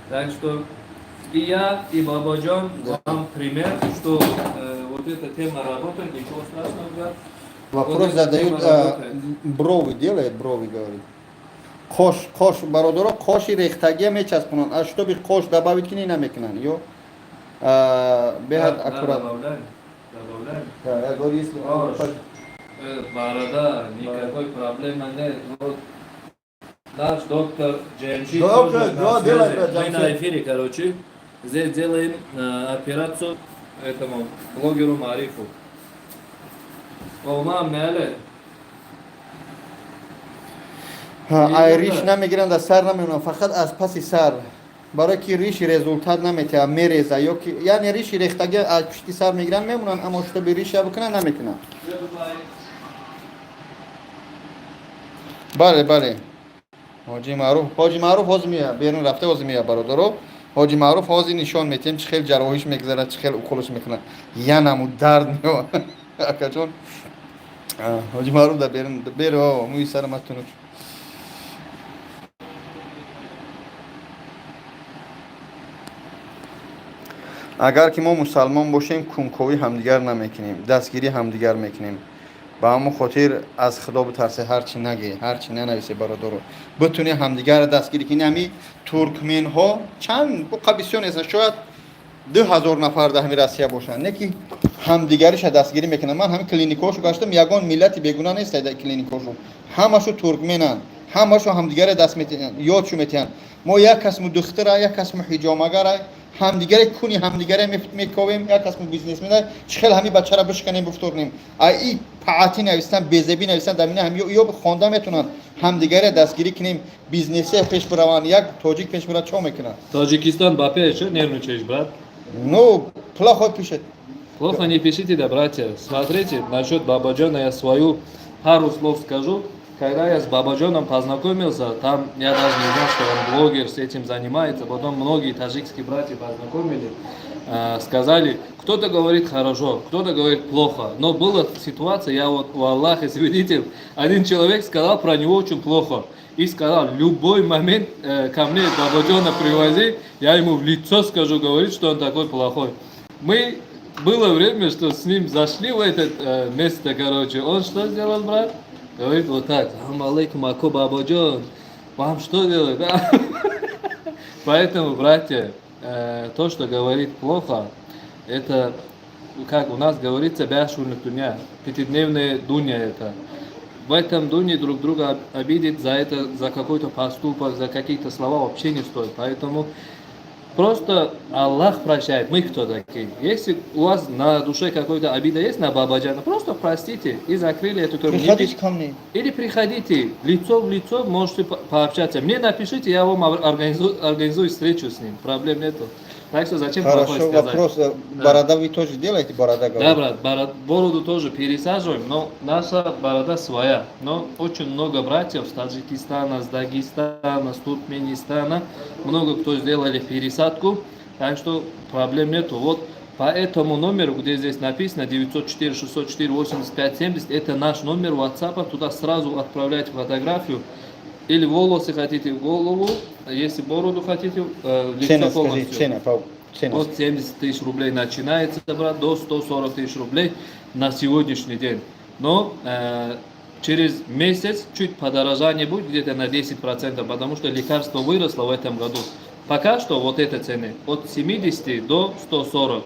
Так что и я, и Бабаджан вам пример, что вот эта тема работает, ничего страшного, брат. Вопрос Вот эта задают, тема а, работает. Брови делает, брови, говорит. Қош, қош, бародаро, қоши рехтагия мечаспонанд. А чтобы қош добавить кини намекунанд. Ё а, беҳад Да, аккурат. Добавляем, добавляем. Да, я говорю, если Қош. Борода, никакой проблемы нет. Вот наш доктор Джемшит Доктор, тоже на да, делай, связи. брат, Мы на Джамшид. эфире, короче. Здесь делаем операцию этому блогеру Марифу. Олмам, меле. Ҳа, ай риш намегиранд, аз сар намемонанд, фақат аз паси сар. Барое ки риши результат наметиҳад, мереза ё ки, яъне, риши рехтагӣ аз пушти сар мегиранд, мемонанд, аммо чтобы риша бикунанд, намекунанд. Бале, бале, Ҳоҷи Маъруф, Ҳоҷи Маъруф ҳозир меяд, берун рафта, ҳозир меяд. Бародаро, Ҳоҷи Маъруф ҳозир нишон метиҳем, чӣ хел ҷарроҳиш мегузарад, чӣ хел уколаш мекунад. Янаму дард меояд, акаҷон. Ҳоҷи Маъруф дар берун беро, мӯи сара ма тунук. Агар ки мо мусалмон бошем, кунковӣ ҳамдигар намекунем, дастгирӣ ҳамдигар мекунем. Ба ҳамон хотир аз Худо битарсе, ҳарчи наге, ҳарчи нанависе. Бародаро, битунӣ ҳамдигарро дастгирӣ кунӣ. Ҳами туркменҳо чанд буқа бисёр нестанд, шояд 2000 нафар дар ҳами Россия бошанд, не ки ҳамдигариша дастгирӣ мекунанд. Ман ҳами клиникҳошу гаштам, ягон миллати бегуна нест дар клиникҳошу, ҳамашу туркменанд, ҳамашу ҳамдигаре даст метиҳанд, ёдшу метиҳанд. Мо як касму духтара, як касму ҳиҷомагара, ҳамдигаре куни ҳамдигаре мековем, як касму бизнесмена. Чӣ хел ҳами бачара бишканем, бифторнем? А и паати навистан, безебӣ навистан, дар мина ҳами ё хонда метавонанд. Ҳамдигаре дастгирӣ кунем, бизнесе пеш бираванд. Як тоҷик пеш бирад, чо мекунад? Таджикистан ба пеш, что нервничаешь, брат? Ну, плохо пишет. Плохо не пишите, да, братья. Смотрите, насчет Бабаджана я свою пару слов скажу. Когда я с Бабаджаном познакомился, там я даже не знал, что он блогер, с этим занимается. Потом многие таджикские братья познакомили, сказали, кто-то говорит хорошо, кто-то говорит плохо. Но была ситуация, я вот у Аллаха свидетель, один человек сказал про него очень плохо. И сказал: любой момент ко мне Бабаджана привози, я ему в лицо скажу, говорит, что он такой плохой. Мы, было время, что с ним зашли в это место, короче. Он что сделал, брат? Говорит вот так: «Салам алейкум, ако Бабаджан, вам что делать?» Да? Поэтому, братья, то, что говорит плохо, это, как у нас говорится, бяш күнлүк дунъя, пятидневная дуня это. В этом дуне друг друга обидеть за это, за какой-то поступок, за какие-то слова вообще не стоит. Поэтому просто Аллах прощает, мы кто такие? Если у вас на душе какой-то обида есть на Бабаджана, просто простите и закрыли эту тему. Не Приходите ко мне. Или приходите, лицо в лицо можете пообщаться. Мне напишите, я вам организую встречу с ним. Проблем нету. Так что зачем плохое Хорошо, сказать? Вопрос. Борода вы тоже делаете, борода, Да, говорит? брат, бороду тоже пересаживаем, но наша борода своя. Но очень много братьев с Таджикистана, с Дагестана, с Туркменистана, много кто сделали пересадку, так что проблем нету. Вот по этому номеру, где здесь написано 904 604 85 70, это наш номер WhatsApp, туда сразу отправляйте фотографию. Или волосы хотите в голову, если бороду хотите, лицо Цена, скажи, полностью. Цена, цена. От 70 тысяч рублей начинается, брат, до 140 тысяч рублей на сегодняшний день. Но через месяц чуть подорожание будет где-то на 10%, потому что лекарство выросло в этом году. Пока что вот эта цены от 70 до 140.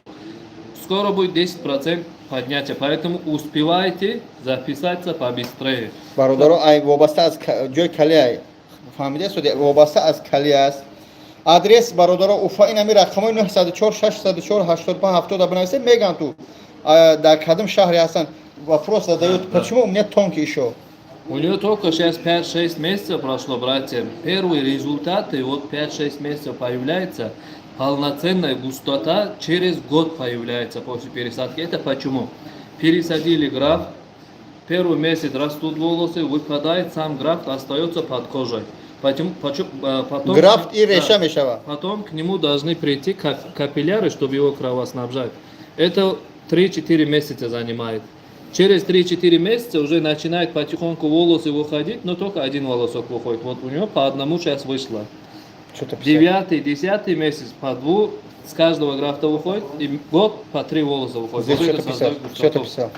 Скоро будет 10% поднятия, поэтому успевайте записаться побыстрее. Бародаро, ай вобаста аз ҷои кали, ай фаҳмида суд, вобаста аз кали аст. Адрес, бародаро, Уфа. Ин ҳами рақамҳои 904 604 85 70 бинависед, меган ту дар кадом шаҳре ҳастанд. Вопрос задают, почему у меня тонкий ещё? У нее только сейчас 5-6 месяцев прошло, братья. Первые результаты, вот 5-6 месяцев появляется, полноценная густота через год появляется после пересадки. Это почему? Пересадили графт, первый месяц растут волосы, выпадает сам графт, остается под кожей. Потом, Графт и да, реша мешава. Потом к нему должны прийти капилляры, чтобы его кровоснабжать. Это 3-4 месяца занимает. Через 3-4 месяца уже начинает потихоньку волосы выходить, но только один волосок выходит. Вот у него по одному сейчас вышло. Что-то писать. Девятый, 10-й месяц по дву с каждого графта выходит, и год по три волоса выходит. Здесь Вот это что-то писал. создает Что-то густоту. писал.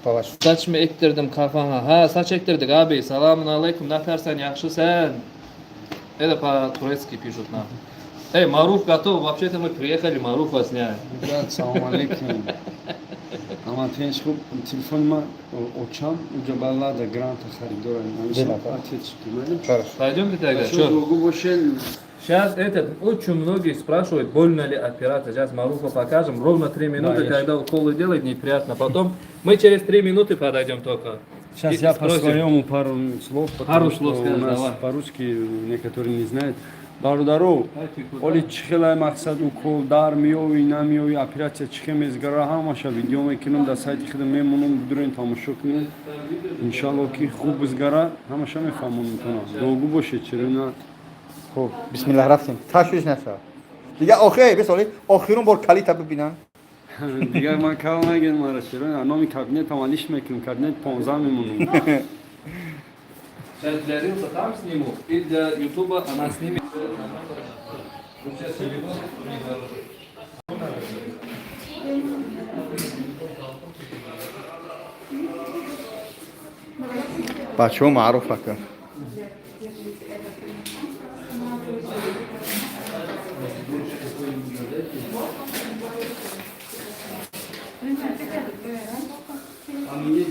По-вашему. Saç mı ektirdim kafana? Ha, saç ektirdik abi. Selamun aleyküm. Nətərsən, yaxşısan? Это по-турецки пишут нам. Эй, Маруф готов. Вообще-то мы приехали Маруфа снять. Брат, салом алейкум. Ама тенш хуб, телефони ма очам, уҷа ба Лада Гранта харидора. Дина, да. Отец, ты Хорошо. Пойдемте тогда. Чё, Чё? дугу бошен? Сейчас этот, очень многие спрашивают, больно ли операция. Сейчас Маруфа покажем. Ровно 3 минуты, Да, я когда уколы делать, неприятно. Потом мы через 3 минуты подойдем только. Сейчас И я спросим. по-своему пару слов, потому Пару что слов у скажи, нас давай. по-русски некоторые не знают. Бародаро, оли чӣ хелай мақсад, укол дар меёвӣ, намеёвӣ, оператсия чӣ хел мезгара, ҳамаша видео мекунам, дар сайти худам мемонам, бидурен, тамошо кунед. Иншалло, ки хуб бизгара, ҳамаша мефаҳмонам. Дуогӯ бошед, чиро на. Хуб, бисмиллаҳ, рафтем. Ташвиш нашав. Дига охир, бисоли, охирун бор калита бибинам. Дигар ман кал нагем мара, чиро на, номи кабинетам алиш мекунам, кабинет 15 мемонам. Сейчас для Рилса там сниму, и для Ютуба она снимет. Сейчас телефон не хороший. Бачаҳо, маъруф ака.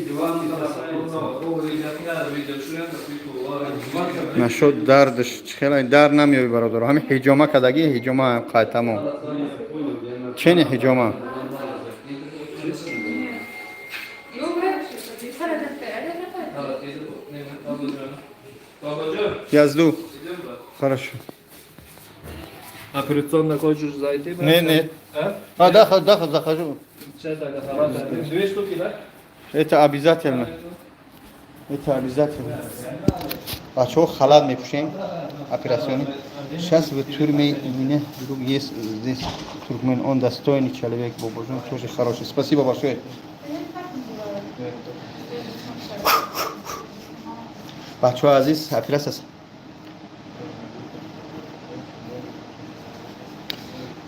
Диван касается. Нашуд дардаш хеле дар намеёби, бародаро. Ҳамин ҳиҷома кардагӣ, ҳиҷома қайтамо. Чени ҳиҷома. Язду. Хорошо. Операционно хочешь зайти? Брат? Не, не. А? А, да, да, захожу. Сейчас тогда халат оденем. Две штуки, да? Это обязательно. Это обязательно. Бачаҳо, халат мепӯшем операционный. Сейчас в тюрьме у меня друг есть здесь, туркмен, он достойный человек, Бобожон тоже хороший. Спасибо большое. Бачаҳо азиз, операция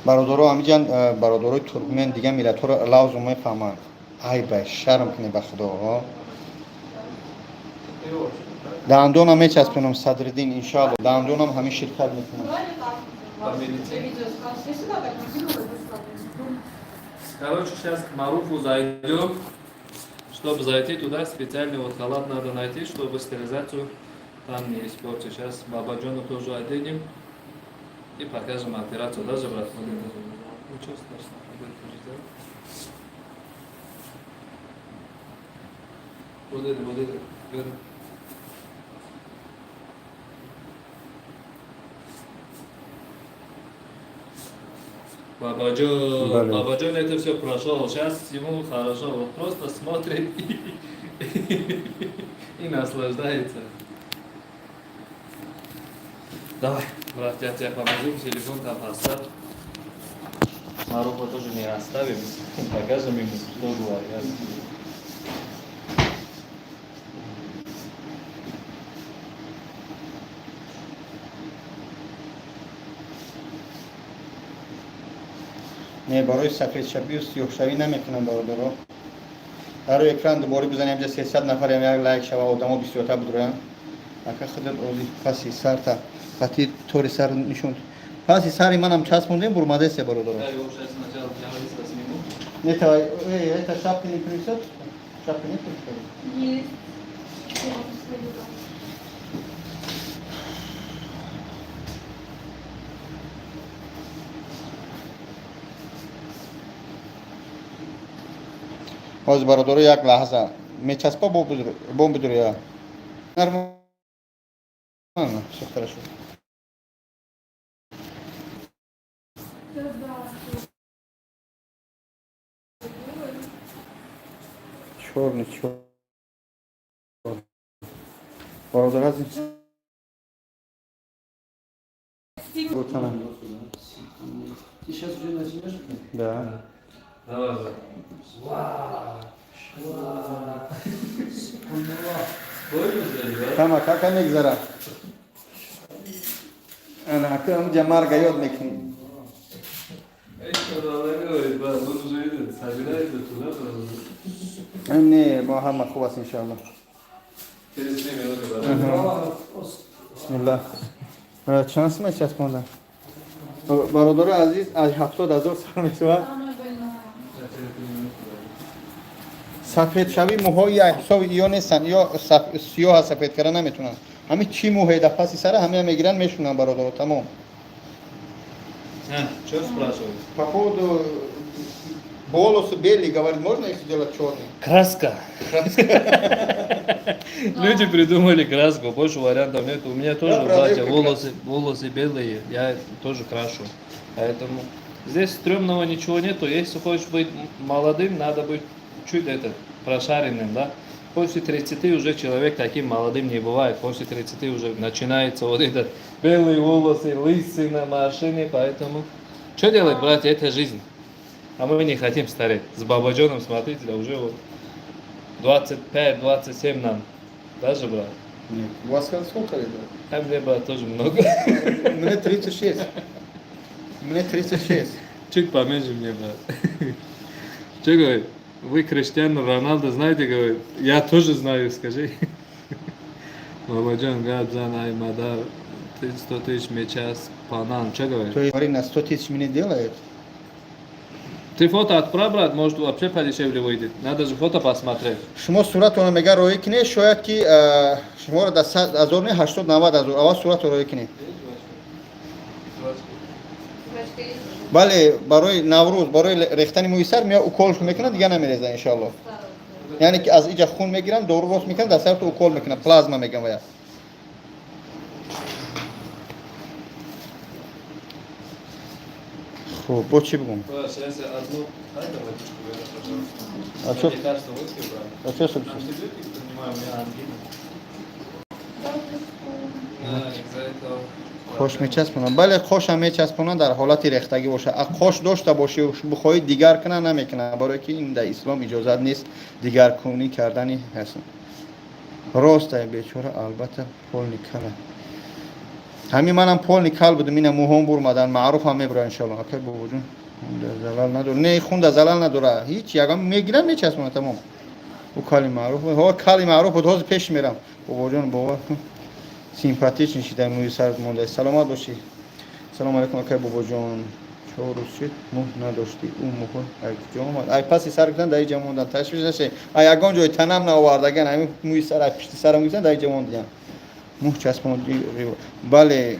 бародаро ҳамиҷан, бародарои туркмен, дигар миллатҳоро лавзу мефаҳманд. Ай бай, шарм кунед ба худо. Дандонам мечаспонам, Садриддин, иншоалло, дандонам ҳамин ширкат мекунам. Короче, сейчас к Маруфу зайдем. Чтобы зайти туда, специальный вот халат надо найти, чтобы стерилизацию там не испортить. Сейчас Бабаджону тоже оденем и покажем операцию. Даже, брат, вот это. Ничего страшного. Вот это тоже сделаем. Вот это, вот это. Верно. Бабаджон, Бале. Бабаджон это все прошел. Сейчас ему хорошо. Вот просто смотрит и наслаждается. Давай, брат, я тебе помогу, телефон там оставь. Маруфа тоже не оставим. Покажем ему, что говорят. Не, барои сафедшавию сиёҳшавӣ намекунам, бародаро. Дар рӯи экран дубора бизанем, ҷа 300 нафарем, як лайк шава, одамо бисёртар будроянд. Ака, худат ози паси сарта қати тори сар нишон, паси сари манам часпондем, бурмадесе, бародаро. Я его сейчас сначала для лица сниму. Это, эй, это шапка не принесет? Шапка нет, что ли? Есть. Я вам свою дам. Ҳозир, бародаро, як лаҳза, мечаспа, бом бидур, нормально, все хорошо. Да, Чёрный, чёрный. Бародар азиз. Вот она. Ты сейчас уже начнешь? Да. Давай, брат. Вау! Вау! Понял, да? Тама кака мегзара? Ана, ака ҳамҷа марга ёд мекунӣ. Эй, что она говорит, брат, он уже идет, собирается туда, брат. Не, мо ҳама хуб аст, иншоалло. Через 3 минуты, брат. Бисмиллах. Чанд сумма часпонда? Бародари азиз, аз 70 000 сар мешавад. Самое больное. Сейчас через 3 минуты, брат. Сафедшавӣ мӯҳои як ҳисоби иё нестанд, ё сиёҳа сафед карда наметунанд. Ҳамин чӣ мӯҳе дар паси сара, ҳамеа мегиранд, мешунанд, бародаро, тамом. А, что спрашивают? По поводу волосы белые, говорит, можно их сделать черные? Краска. Люди придумали краску, больше вариантов нет. У меня тоже, Я продаю братья, как волосы, волосы белые, я тоже крашу. Поэтому здесь стрёмного ничего нету. Если хочешь быть молодым, надо быть чуть это, прошаренным, да. После 30 уже человек таким молодым не бывает. После 30 уже начинается вот этот белые волосы, лысина, морщины, поэтому... Что делать, братья, это жизнь. А мы не хотим стареть. С Бабаджоном, смотрите, да уже вот 25-27 нам. Даже, брат? Нет. У вас сколько лет? А мне, брат, тоже много. Мне 36. Мне 36. Чуть поменьше мне, брат. Что говорит? Вы Криштиану Роналдо знаете, говорит? Я тоже знаю, скажи. Бабаджан, гап зан, ай, мадар, 100 тысяч мечас, панан. Что говорит? То есть, смотри, на 100 тысяч мне делают? Ты фото отправь, брат, может, вообще подешевле выйдет. Надо же фото посмотреть. Шумо суратона мега роӣ кине, шояд ки шуморо да 100 ҳазор не, 80, 90 ҳазор. Аввал сурато роӣ кине. Бале, барои Наврӯз, барои рехтани мӯи сар мея, укол мекунад, дига намереза, иншалло. Яъне ки аз иҷа хун мегиранд, дору рост мекунанд, дар сарто укол мекунанд, плазма мегӯям вая. Хуб, бо чӣ бигӯм? Сейчас я одну. Дай мне водичку, Вера, пожалуйста. А чё? Лекарство выпью, брат. А чё, собственно? Антибиотик принимаю, у меня ангина. Да, из-за этого. Қош мечаспонанд? Бале, қошам мечаспонанд, дар ҳолати рехтагӣ бошад. А қош дошта бошӣ, бихоҳӣ дигар кунанд, намекунанд, барое ки ин дар ислом иҷозат нест, дигаркунӣ кардани ҳаст. Рост, ай бечора, албатта, полный кала. Ҳамин манам полный кал будум, ина мӯҳом бурмадан, маъруфам мебура, иншалло. Акай бобоҷон, хунда залал надора? Не, хунда залал надора ҳеҷ, ягон мегирам, мечаспонад, тамом. Ӯ кали маъруф, ҳо, кали маъруф буд, ҳозир пеш мерам. Бобоҷон, бовар кун, симпатичный шида, мӯи сарат монда. Саломат бошӣ. Салому алайкум, акай бобоҷон. 4 рӯз шуд, мӯ надоштӣ. Ӯ мӯҳо ай куҷо омад? Ай паси сар гирифтан, дар иҷа мондан. Ташвиш наше, ай ягон ҷои танам наовардаган, ҳамин мӯи сар ай пишти сарам гирифтан, дар иҷа мондиям. Мӯ часпондӣ? Бале,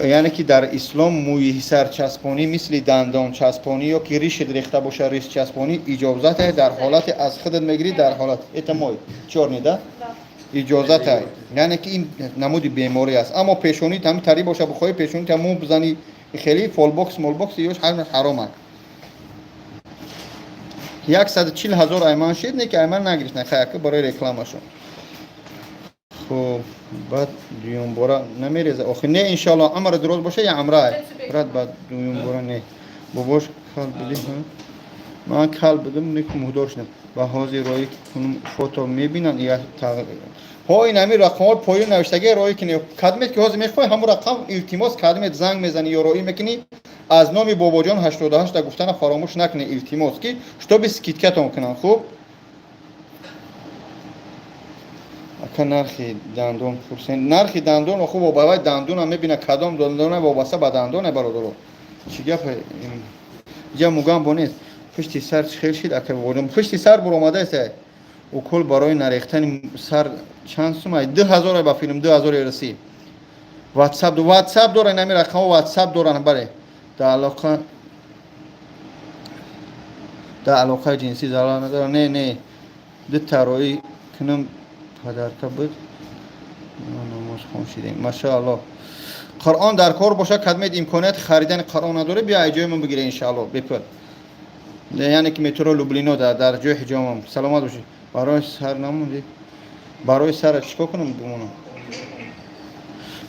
яъне ки дар ислом мӯи сарчаспонӣ, мисли дандончаспонӣ ё ки ришет рехта боша, ришчаспонӣ иҷозате, дар ҳолате аз худат мегирӣ, дар ҳолат это мой чёрный, да, иҷозата, яъне ки ин намуди беморӣ аст. Аммо пешонит ҳами тарӣ боша, бихоҳӣ пешонита мӯ бизанӣ, хеле фолбокс молбокс ёш ҳамаш ҳаром аст. 140 000 айман шид, не ки айман нагирифтан, хаяка барои рекламашон. Хуб, баъд дуюмбора намереза охир? Не, иншалло, амра дуроз боша, я амра, брат, баъд дуюмбора не. Бобош, кал будӣ? Ман кал будам, неку муҳдор шудам. Ба ҳозир роӣ кунум, фото мебинанд? Ҳо, ин ҳамин рақамҳо поён навиштаги, роӣ кунӣ. Кадмет ки ҳозир мехоҳӣ, ҳамун рақам, илтимос, кадмет занг мезанӣ ё роӣ мекунӣ, аз номи Бобоҷон 88 гуфтана фаромӯш накунӣ, илтимос, ки чтобы скидкатон кунанд. Хуб, ака, нархи дандон пурсен. Нархи дандон оху вобавай дандонам мебина, кадом дандона, вобаста ба дандоне, бародаро. Чӣ гапе иҷа мугам бо нест. Пушти сар чӣ хел шид, ака бобоҷон? Пушти сар буромадааст. Укол барои нарехтани сар чанд сум? 2000, ба филм, 2000 русӣ. Ватсап доран, ҳамин рақамҳо ватсап доранд, бале. Дар алоқаи ҷинсӣ зарар надорад? Не, не. Дута роӣ кунам, подарка буд. Намозхон шидем, машаалло. Қуръон дар кор боша, кадмед имконияти харидани қуръон надоре, биё ай ҷои ман бигире, иншаалло, бепул, яъне ки метро Люблино, дар ҷои ҳиҷомам. Саломат бошӣ. Барои сар намонди? Барои сара чӣ кор кунам, бимонам?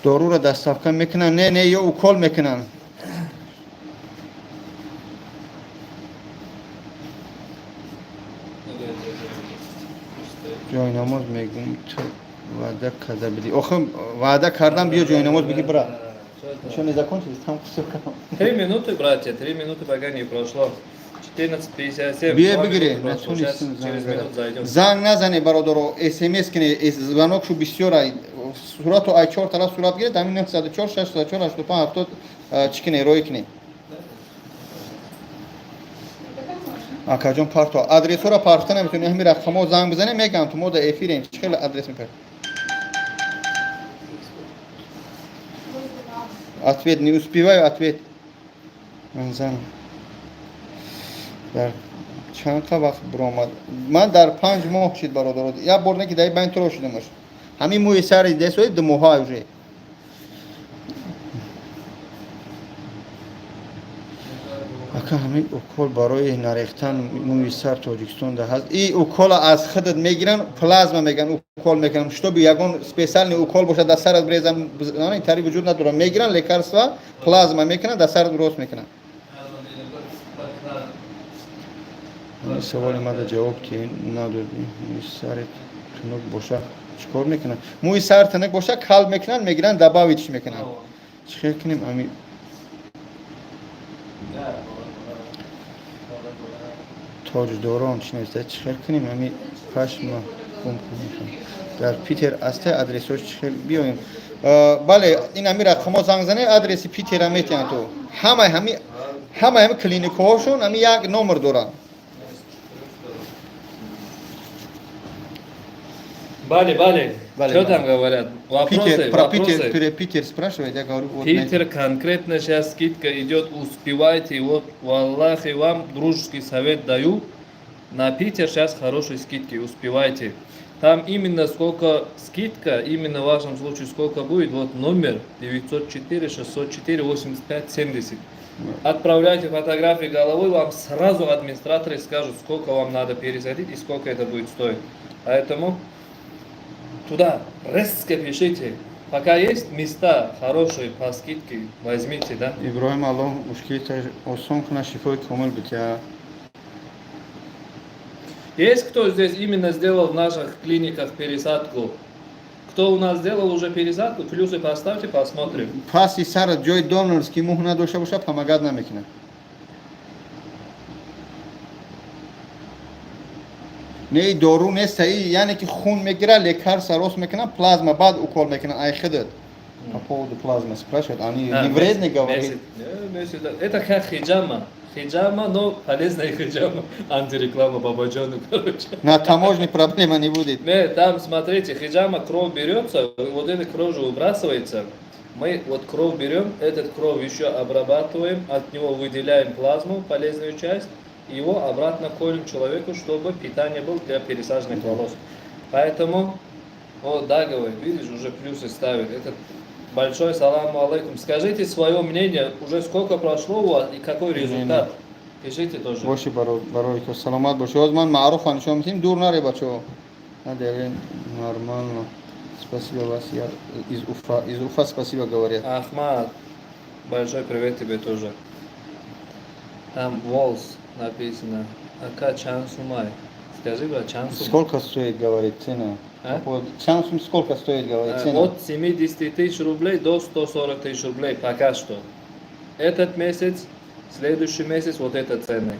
Доруро доставка мекунанд? Не, не, ё укол мекунанд. Ҷойнамоз мегӯм, ту ваъда карда бидӣ. Охи, ваъда кардам, биё ҷойнамоз бигӣ, бира. Ещё не закончились, там кусок. 3 минуты, братья, 3 минуты пока не прошло. 14:57. Бие бигире. Через минут зайдем. Занг назане, бародаро, смс кине, звонок шу бисёр. Сурату ай чор тараф сурат гиред, ҳамин 904 604 85 70 чӣ кине, роӣ кине. Акаҷон, парто адресҳоро партофта наметавонӣ, ҳамин рақамҳо занг бизане, мегӯям, ту мо дар эфирем, чӣ хеле адрес мепар. Ответ не успеваю, ответ. Ман занам. Дар Чанд қа вақт биромад? Ман дар 5 моҳ шид, бародаро. Як бор не, ки дар байн туро шудамаш. Ҳамин мӯи сари десои 2 моҳа уже. Ака, ҳамин укол барои нарехтан мӯи сар Тоҷикистонда ҳаст? И укола аз худат мегиранд, плазма меган, укол мекунам, чтобы ягон специальный укол бошад, дар сарат брезам, тари вуҷуд надорам. Мегиранд лекарства, плазма мекунанд, дар сарат рост мекунанд. Саволи мада ҷавоб ки надодӣ. Мӯи сари тунук боша, чӣ кор мекунанд? Мӯи сар тунук боша, кал мекунанд, мегиранд, добавить мекунанд. Чӣ хел кунем ами? Тоҷдорон чӣ нависта? Чӣ хел кунем ами пашма гум кунем? Дар Питер асте адресош, чӣ хел биёем? Бале, ин ами рақамҳо занг зане, адреси Питера метиҳанд. Ту ҳамаи ҳами клиникаҳошон ами як номер доранд. Бале, бале. Бале, Что бале. там говорят? Вопросы, Питер, про вопросы. Питер, про Питер спрашивает, я говорю, вот. Питер конкретно сейчас скидка идет, успевайте. Вот, валлахи, вам дружеский совет даю. На Питер сейчас хорошие скидки, успевайте. Там именно сколько скидка, именно в вашем случае сколько будет, вот номер 904 604 85 70. Отправляйте фотографии головой, вам сразу администраторы скажут, сколько вам надо пересадить и сколько это будет стоить. Поэтому туда резко пишите. Пока есть места хорошие по скидке, возьмите, да? Иброҳим, Аллоҳ мушкилита осон кунад, шифои комил битя. Есть кто здесь именно сделал в наших клиниках пересадку? Кто у нас сделал уже пересадку, плюсы поставьте, посмотрим. Паси сар ҷои донорский мӯй надошта бошад, помогать намекунад. Не, дору неста, и яъне ки хун мегира, лекарства рост мекунад, плазма, баъд укол мекунад ай худат. По поводу плазмы спрашивают, они А, не вредно месяц, говорит? Месяц, не, месяц, да. Это как хиджама. Хиджама, но полезная хиджама. Антиреклама Бабаджану, короче. На таможне проблема не будет. Не, там, смотрите, хиджама, кровь берется, вот эта кровь же выбрасывается. Мы вот кровь берем, этот кровь еще обрабатываем, от него выделяем плазму, полезную часть, и его обратно колем человеку, чтобы питание было для пересаженных волос. Поэтому, вот, да, говорит, видишь, уже плюсы ставит. Это большой салам алейкум. Скажите свое мнение, уже сколько прошло у вас и какой результат? Пишите тоже. Боши, барои ко саломат боши. Ҳоз ман Маъруфа нишон медиҳем, дур наре, бачаҳо. Надели нормально. Спасибо вас, я из Уфа, из Уфа спасибо говорят. Ахмад, большой привет тебе тоже. Там Волс написано. Ака, чанд сумай. Скажи, брат, чанд сум? Сколько стоит, говорит, цена? А? По поводу- Чанд сум, сколько стоит, говорит, цена? От 70 тысяч рублей до 140 тысяч рублей пока что. Этот месяц, следующий месяц вот эта цена.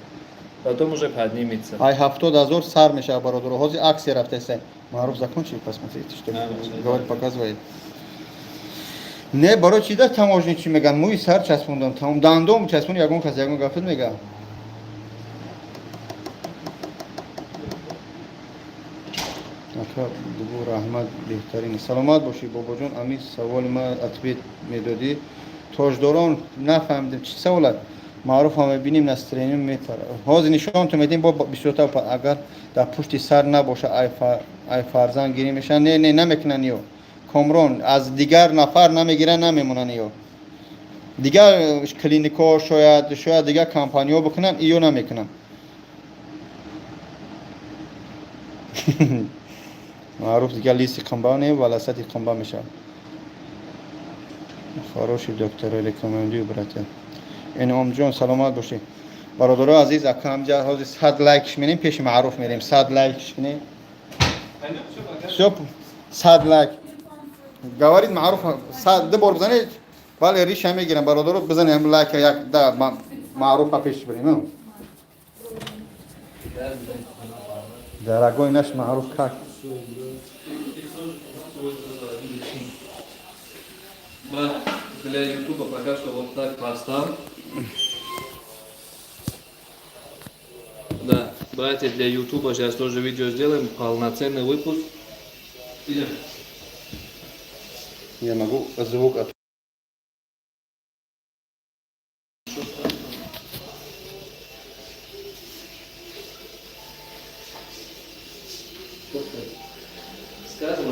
Потом уже поднимется. Ай 70 000 сар мешавад, бародаро. Ҳозир акция рафтаста. Маъруф закончил, посмотрите, что Да, всё, говорит, показывает. Не, барои чи да таможни чӣ меган? Мӯи сар часпондам, тамом, дандом часпон, ягон кас ягон гафт мега? Ака, бугу, раҳмат, беҳтарин. Саломат бошӣ, бобоҷон. Ами саволи ма ответ медодӣ. Тоҷдорон, нафаҳмидем, чӣ саволат? Маъруф ҳам мебинем, настроение метара. Ҳозир нишонтон медиҳем бо бисёртар. Агар дар пушти сар набоша, ай фарзанд гирӣ мешавад? Не, не, намекунанд ё. Комрон, аз дигар нафар намегиранд, намемонанд ё. Дигар клиникҳо шояд дигар компаниҳо бикунанд, иё намекунанд. Маъруф дигар листи қимба не, валасати қимба мешавад. Хороший доктор, рекомендую, братья. Иномҷон, саломат бошӣ. Бародаро азиз, акамҷа ҳозир 100 лайкш менем, пеши Маъруф мерем. 100 лайкш кунем. Всё, 100 лайк. Говорит Маъруф, 100 ду бор бизанед, бале, риша мегирам, бародаро, бизанем лайк як да Маъруфа пеш барем. Дорогой наш Маъруф, как? Брат, для Ютуба пока что вот так поставь. Да, братья, для Ютуба сейчас тоже видео сделаем, полноценный выпуск. Идем. Я могу звук от.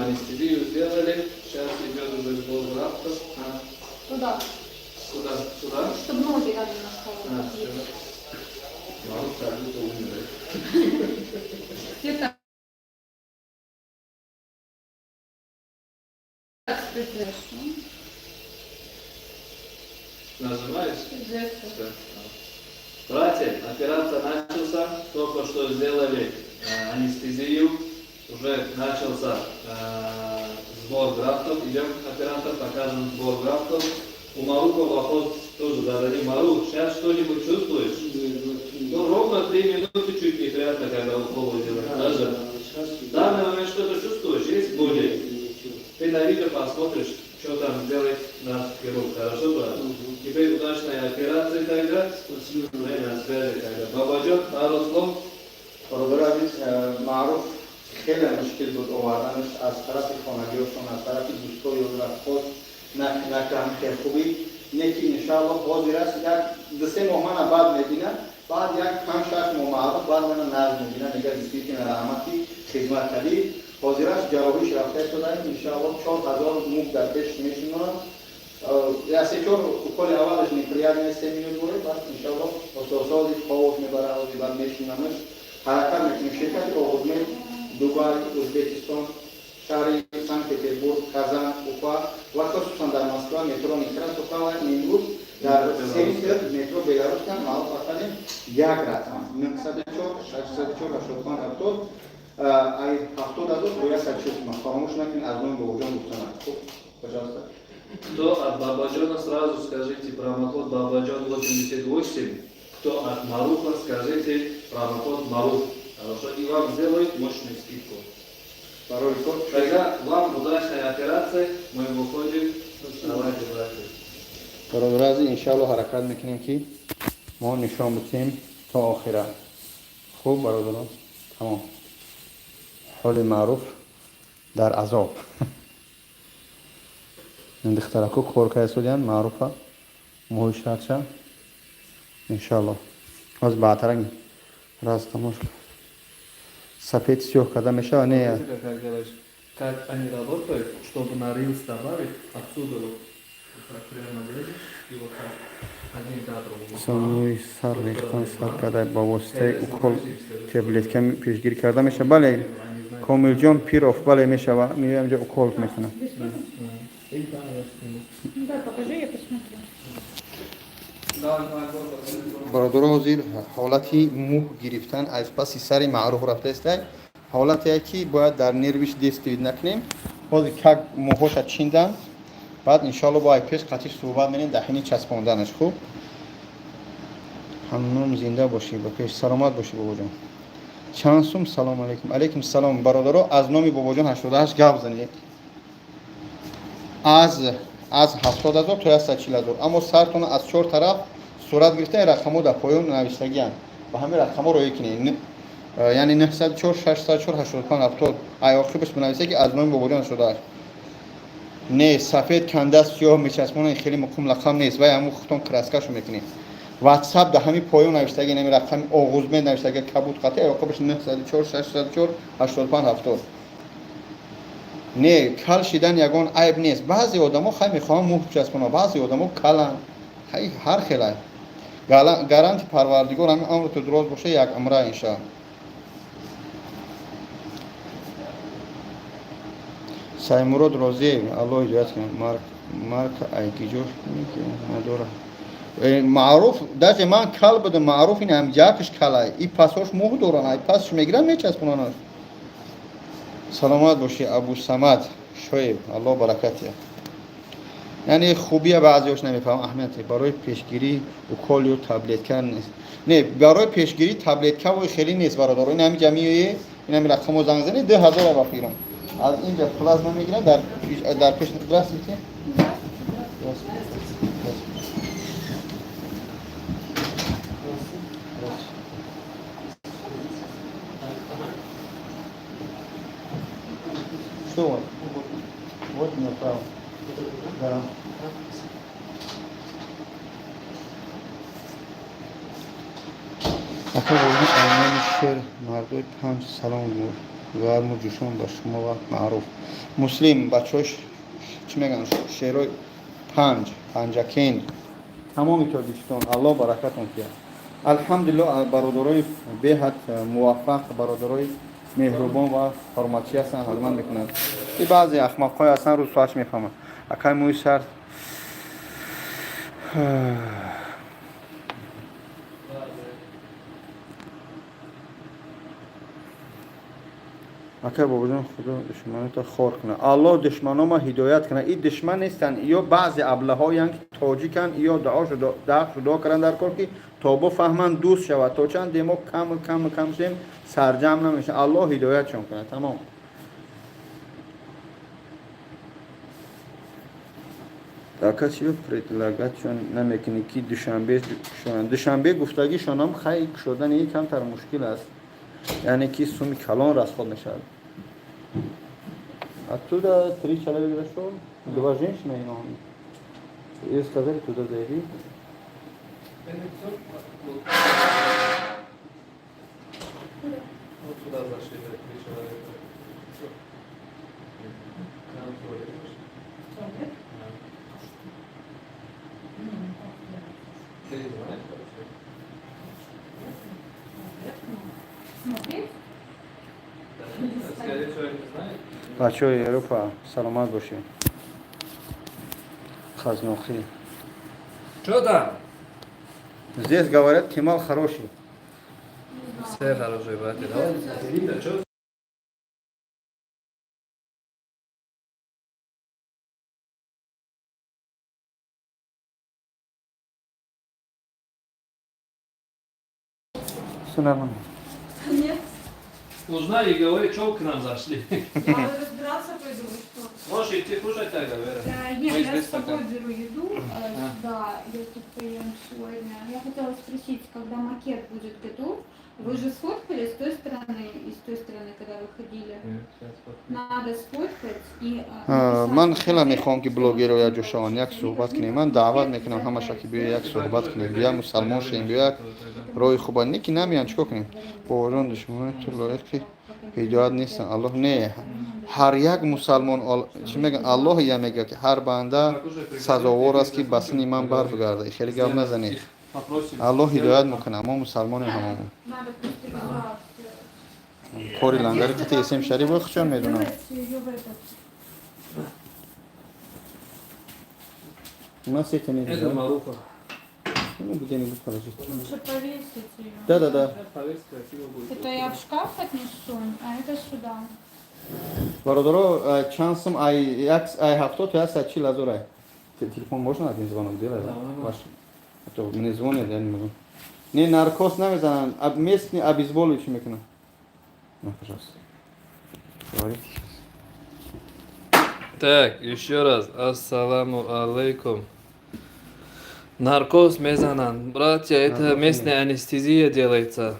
Анестезию сделали. Сейчас идет уже сбор графтов. А, Туда. куда? Сюда? Чтобы ноги рядом на стол. А, всё. Маруф как будто умер. Все так. Так, хорошо. Нажимаешь? Жест. Всё. Братья, операция начался, только что сделали анестезию, уже начался сбор графтов. Идем, оператор, покажем сбор графтов. У Маруфа вопрос тоже зададим. Маруф, сейчас что-нибудь чувствуешь? Ну, ровно 3 минуты чуть неприятно, когда уколы делают. Даже в данный момент что-то чувствуешь, есть боли? Ты на видео посмотришь, что там сделает наш хирург. Хорошо, брат? Теперь удачной операции тогда. Спасибо. Мы на связи тогда. Бабаджон, пару слов. Бародари азиз, Маъруф хеле мушкил буд оварданаш аз тарафи хонагиҳошон, аз тарафи дӯстои рафқот накам хеле хубӣ не ки иншаалло ҳозир аст як 2-3 моҳ мана баъд мебина, баъд як 5-6 моҳ Маъруф баъд мана нағз мебина, мега действительно раҳмати хизмат кардӣ. Ҳозир аст ҷарроҳиш рафта истодаем, иншаалло 4000 мук дар пеш мешинонам. Я се чор уколи аввалаш неприятно 3 минут буред, баъд иншаалло ососози ховош мебара, ҳозир баъд мешинамаш, ҳаракат мекунем. Ширкати Оғузмед Дубай, Ӯзбекистон, шаҳри Санкт Петербург, Казан, Уфа ва хусусан дар Москва, метро Некрасовка ва имрӯз дар центр метро Беларусская маълум кардем як рақам 904 604 85 70 ай 70 000 бо 140 суман. Фаромӯш накунед аз номи Бобоҷон гуфтанам. Хуб, пожалуйста. Кто от Бабаджона, сразу скажите промокод Бабаджон 88. Кто от Маруфа, скажите промокод Маруф. Хорошо, и вам сделают мощную скидку. Барои кор. Тогда вам удачной операции. Мы выходим. Давайте, братья. Бародари азиз, иншаалло ҳаракат мекунем ки мо нишон битем то охира. Хуб, бародарон, тамом. Ҳоли Маъруф дар азоб. Ин духтарако кор карда Маъруфа моҳи шарча. Иншаалло ҳоз баъдтарак раз тамош сафед сиёҳ карда мешава не. Как говоришь, как они работают, чтобы на рилс добавить, отсюда вот, вот так прямо лезешь и вот так, один за другим. Мӯи сар рехтан сар карда ба воситаи укол таблетка пешгирӣ карда мешава? Бале, Комилҷон Пиров, бале, мешава. Меоям ҷо укол мекунам. И да, я сниму. Ну, да, покажи, я посмотрю. Давай, давай, давай. Бародаро, ҳозир ҳолати мӯҳ гирифтан аз паси сари Маъруф рафтаистай. Ҳолате ки бояд дар нервиш действовать накунем. Ҳозир как мӯҳоша чиндан, баъд иншоалло бо ай пеш қатиш суҳбат менем дар ҳини часпонданаш. Хуб, ҳамнум зинда бошӣ, ба пеш саломат бошӣ, бобоҷон. Чанд сум? Салом алейкум. Алейкум салом. Бародаро, аз номи Бобоҷон 88 гап занед. Аз 70 000 то 140 000, аммо сартона аз чор тараф сурат гирифта, ин рақамҳо дар поён навиштагианд, ба ҳамин рақамҳо роя кунед, яъне 904 604 85 70. Ай оқибаш бинависе ки аз номи Бобоҷон 88. Не, сафед канда сиёҳ мечаспонанд, хеле муқим лақам нест, вай ҳамун худтон краскашу мекунед. Ватсап дар ҳамин поён навиштаги, ҳамин рақами Оғузмед навиштаги кабуд қати, ай оқибаш 904 604 85 70. Не, кал шидан ягон айб нест. Баъзе одамо хай мехоҳанд мӯҳ часпонанд, баъзе одамо каланд, хай ҳар хелай. Гаранти Парвардигор ҳамин амрту дуроз боша, як умра иншоалло. Саймурод Розиев, Аллоҳ ҳидоят кунад. Марка айгиҷош надора. Маъруф даже ман кал будам, Маъруф ин ҳам ҷакш калай и пасош мӯҳ доранд, ай пасш мегиранд, мечаспонанд. Саломат бошӣ, Абусамад Шоеб, Аллоҳ баракат диҳад. Яъне хубия баъзеош намефаҳмам аҳамияте. Барои пешгирӣ укол ё таблетка нест? Не, барои пешгирӣ таблеткавои хеле нест, бародаро. Ин ҳами ҷамъие, ин ҳами рақамо занг занед, 2000 ба фикрам аз инҷа плазма мегиранд дар пеш. Здравствуйте. Здравствуйте. Здравствуйте. Что вот? Вот направо. Да. Ака, вози аймони шер мардои панҷ салом гуфт. Гарму ҷӯшон ба шумо ва Маъруф Муслим, бачаҳош чӣ мегӯянд, шерои Панҷ, Панҷакент, тамоми Тоҷикистон, Аллоҳ баракатон киҳад. Алҳамдулилло, бародарои беҳад муваффақ, бародарои меҳрубон ва ҳурматчӣ ҳастанд, ҳурмат мекунанд. И баъзе ахмақҳое ҳастанд, рӯз соатш мефаҳманд. Акай мӯи сар. Акай Бобоҷон, Худо душманото хор кунад, Аллоҳ душманома ҳидоят кунад. И душман нестанд, ё баъзе аблаҳоянд, ки тоҷиканд, ё дуо карданд дар кор, ки то бофаҳманд, дӯст шавад. То чанде мо кам кам кам шудем, сарҷамъ намешавад. Аллоҳ ҳидоятшон кунад, тамом. Ака, чиро предлагать шон намекунӣ, ки Душанбе кушоянд? Душанбе гуфтагишонам, хай, кушодани камтар мушкил аст, яъне ки суми калон расход мешавад. Оттуда три человека зашел, два женщины и он. И сказали, туда зайди. Вот сюда зашли три человека. К нам туалет пошли. Туалет? Да. Не, ну как я? Ты не знаешь вообще? Туалет, ну, смотреть? Да. Скорее всего, не знает. Бачаҳои Европа, саломат бошед. Хазнохи. Что там? Здесь говорят, Кемал хороший. Все хорошие, братья. Давай. Что? Все нормально. Нет. Узнай и говори, что вы к нам зашли. Я разбираться пойду, вы что? Можешь идти кушать тогда, Вера. Нет, Мы я здесь с собой пока. беру еду сюда, я тут поем сегодня. Я хотела спросить, когда макет будет готов, вы же сфоткали с той стороны и с той стороны, когда выходили? Надо сфоткать и написать Ман хеле макет, мехоҳам, ки чтобы блогерро мы якҷо шаванд, як суҳбат кунем. Ман даъват мекунам ҳамаша, ки биё, як суҳбат кунем, бия мусалмон шавем, биё, як роҳи хуба. Не ки намеянд, чикор кунем? Боварон, душманони ту лоиқи ҳидоят нестанд. Аллоҳ не, ҳар як мусалмон чӣ мегӯянд, Аллоҳ я мегӯяд, ки ҳар банда сазовор аст, ки ба сини ман барбигарда. Хеле гап назанед. Аллоҳ ҳидоят мекунад, мо мусалмонем ҳамамон. Надо просто визуал сделать. Кори лангари қити Эсем Шарипов хучон медонам. Сделать её в этот. У нас это не Это Маруфа. Ну, где-нибудь положить. Лучше повесить ее. Да-да-да. Повесить красиво будет. Это я в шкаф отнесу, а это сюда. Бародаро, чанд сум ай як ай 70 то 140 ҳазор ай. Телефон можно один звонок делать? Да. Ваш. А то мне звонят, я не могу. Не, наркоз намезананд, местный обезболивающий мекунанд. На, пожалуйста. Говорите сейчас. Так, еще раз. Ассаламу алейкум. Наркоз мезанан. Братья, это Наркоз. местная анестезия делается.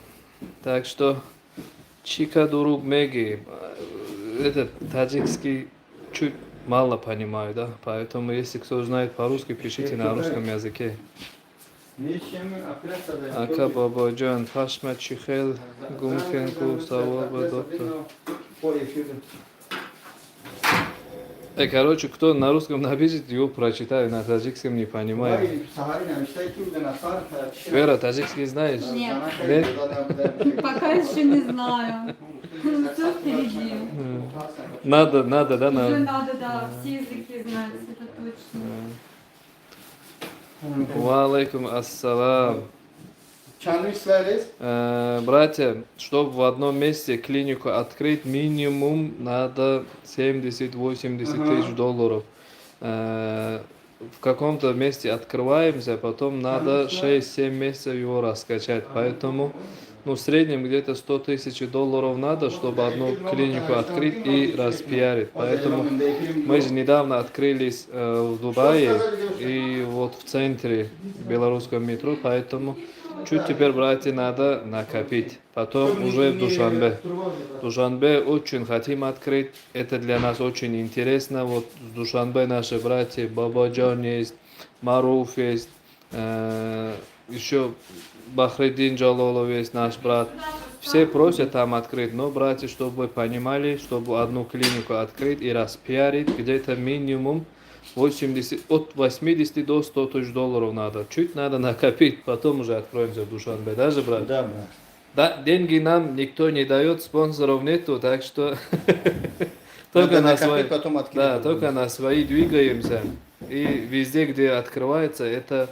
Так что чика дуруг меги. Этот таджикский чуть мало понимаю, да? Поэтому, если кто знает по-русски, пишите на русском языке. Ака Бабаджан, пашма чихел, гумкенку, савол ба доктор. Короче, кто на русском напишет, его прочитаю, на таджикском не понимаю. Вера, таджикский знаешь? Нет. Нет? Пока еще не знаю. Все впереди. Надо, надо, да? Уже Надо. надо, да, все языки знать, это точно. Ва алейкум ассалам. Чандум слайд есть? Братья, чтобы в одном месте клинику открыть, минимум надо 70-80 тысяч долларов. В каком-то месте открываемся, потом надо 6-7 месяцев его раскачать. Поэтому, ну, в среднем где-то 100 тысяч долларов надо, чтобы одну клинику открыть и распиарить. Поэтому мы же недавно открылись в Дубае и вот в центре белорусского метро, поэтому чуть теперь, братья, надо накопить. Потом уже в Душанбе. Душанбе очень хотим открыть. Это для нас очень интересно. Вот в Душанбе наши братья Бабаджан есть, Маруф есть. Еще Бахридин Джалолов есть, наш брат. Все просят там открыть, но, братья, чтобы вы понимали, чтобы одну клинику открыть и распиарить, где-то минимум 80, от 80 до 100 тысяч долларов надо. Чуть надо накопить, потом уже откроемся в Душанбе. Даже, брат? Да, брат. Да, деньги нам никто не дает, спонсоров нету, так что только Надо на накопить, свои, потом открыть. Да, только на свои двигаемся. И везде, где открывается, это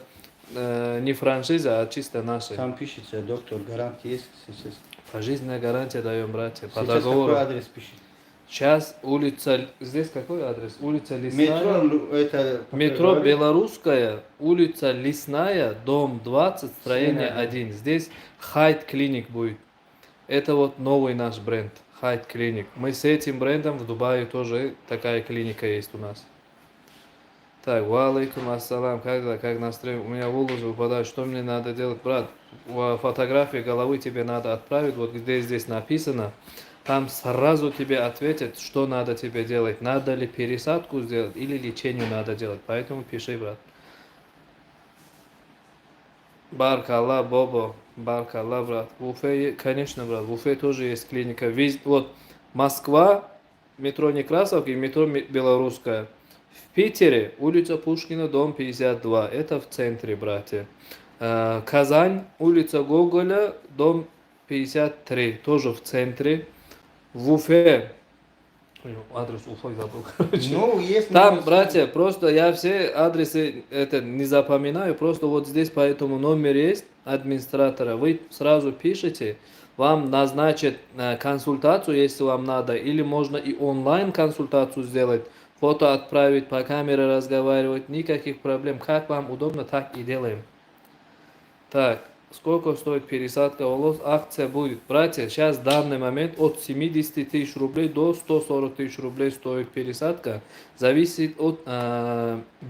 не франшиза, а чисто наши. Там пишется, доктор, гарантия есть сейчас? Пожизненная гарантия даем, братья, по Сейчас договору. какой адрес пишет? Сейчас улица, здесь какой адрес? Улица Лесная. Метро, это... Метро Белорусская, улица Лесная, дом 20, строение 1. Здесь Хайт Клиник будет. Это вот новый наш бренд, Хайт Клиник. Мы с этим брендом в Дубае тоже такая клиника есть у нас. Так, валейкум ассалам, как настроение? У меня волосы выпадают, что мне надо делать, брат? Фотографии головы тебе надо отправить, вот где здесь написано. Там сразу тебе ответят, что надо тебе делать. Надо ли пересадку сделать или лечение надо делать. Поэтому пиши, брат. Баркалла, Бобо. Баркалла, брат. В Уфе, конечно, брат, в Уфе тоже есть клиника. Вот Москва, метро Некрасовка и метро Белорусская. В Питере улица Пушкина, дом 52. Это в центре, братья. Казань, улица Гоголя, дом 53. Тоже в центре. В Уфе. Ой, адрес Уфы забыл, короче. Ну, есть... Там, номер. Братья, просто я все адресы это не запоминаю, просто вот здесь по этому номеру есть администратора, вы сразу пишете, вам назначат консультацию, если вам надо, или можно и онлайн консультацию сделать, фото отправить, по камере разговаривать, никаких проблем, как вам удобно, так и делаем. Так, сколько стоит пересадка волос? Акция будет. Братья, сейчас в данный момент от 70 тысяч рублей до 140 тысяч рублей стоит пересадка. Зависит от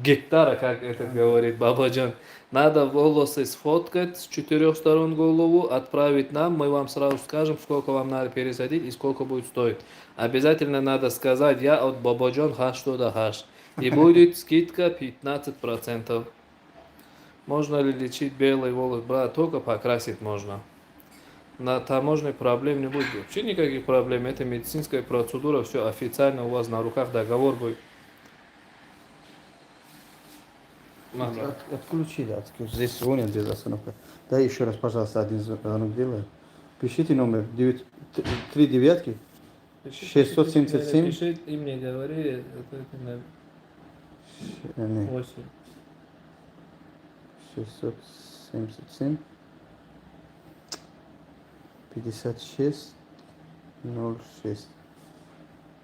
гектара, как это говорит Бабаджан. Надо волосы сфоткать с четырех сторон голову, отправить нам, мы вам сразу скажем, сколько вам надо пересадить и сколько будет стоить. Обязательно надо сказать, я от Бабаджан хаш что да хаш. И будет скидка 15%. Можно ли лечить белый волос? Брат, только покрасить можно. На таможне проблем не будет. Вообще никаких проблем. Это медицинская процедура, все официально у вас на руках договор будет. На, брат. Отключи, да, отключи. Здесь звонят без остановки. Дай еще раз, пожалуйста, один звонок делаю. Пишите номер 9, 3 девятки, 677. Пиши и мне говори, это на Не, 8. 677 56 06.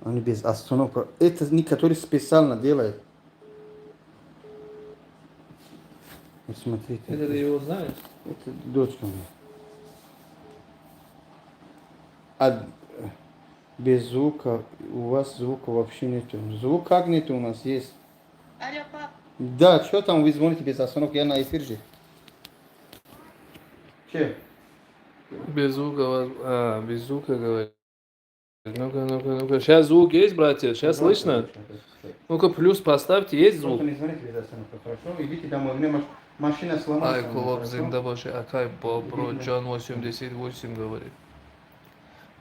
Они без остановки. Это не который специально делает. Вот смотрите. Это ты его знаешь? Это дочка моя. А без звука, у вас звука вообще нету. Звук как нету у нас есть? Алло, пап. Да, что там вы звоните без остановки? Я на эфир же. Че? Без звука, без звука говорит. Ну-ка, ну-ка, ну-ка. Сейчас звук есть, братья? Сейчас слышно? Ну-ка, плюс поставьте, есть звук? Просто не звоните без остановки, хорошо? Идите домой, у меня машина сломалась. Ай, у меня, Кулоб, хорошо? зинда боши, акай, Бобро, Джон 88 говорит.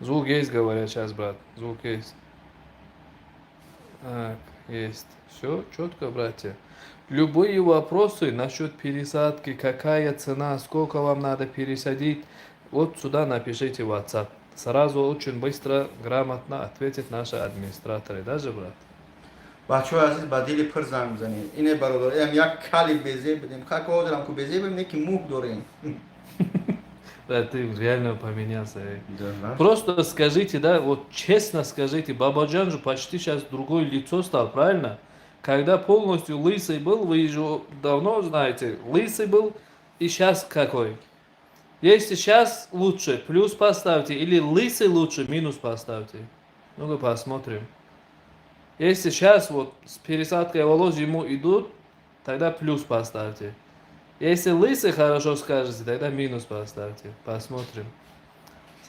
Звук есть, говорят сейчас, брат. Звук есть. Так, есть. Все четко, братья. Любые вопросы насчет пересадки, какая цена, сколько вам надо пересадить, вот сюда напишите в WhatsApp. Сразу очень быстро, грамотно ответят наши администраторы. Даже, брат? Бачаҳои азиз, ба дили пур занг мезанед. Ине, бародар, эм як кали безеб будем, как ҳозирам ку безебем, не ки мӯ дорем. Да, ты реально поменялся. Эй. Да. Просто скажите, да, вот честно скажите, Бабаджан же почти сейчас другое лицо стал, правильно? Когда полностью лысый был, вы же давно знаете, лысый был и сейчас какой? Если сейчас лучше, плюс поставьте, или лысый лучше, минус поставьте. Ну-ка посмотрим. Если сейчас вот с пересадкой волос ему идут, тогда плюс поставьте. Если лысый хорошо скажете, тогда минус поставьте. Посмотрим.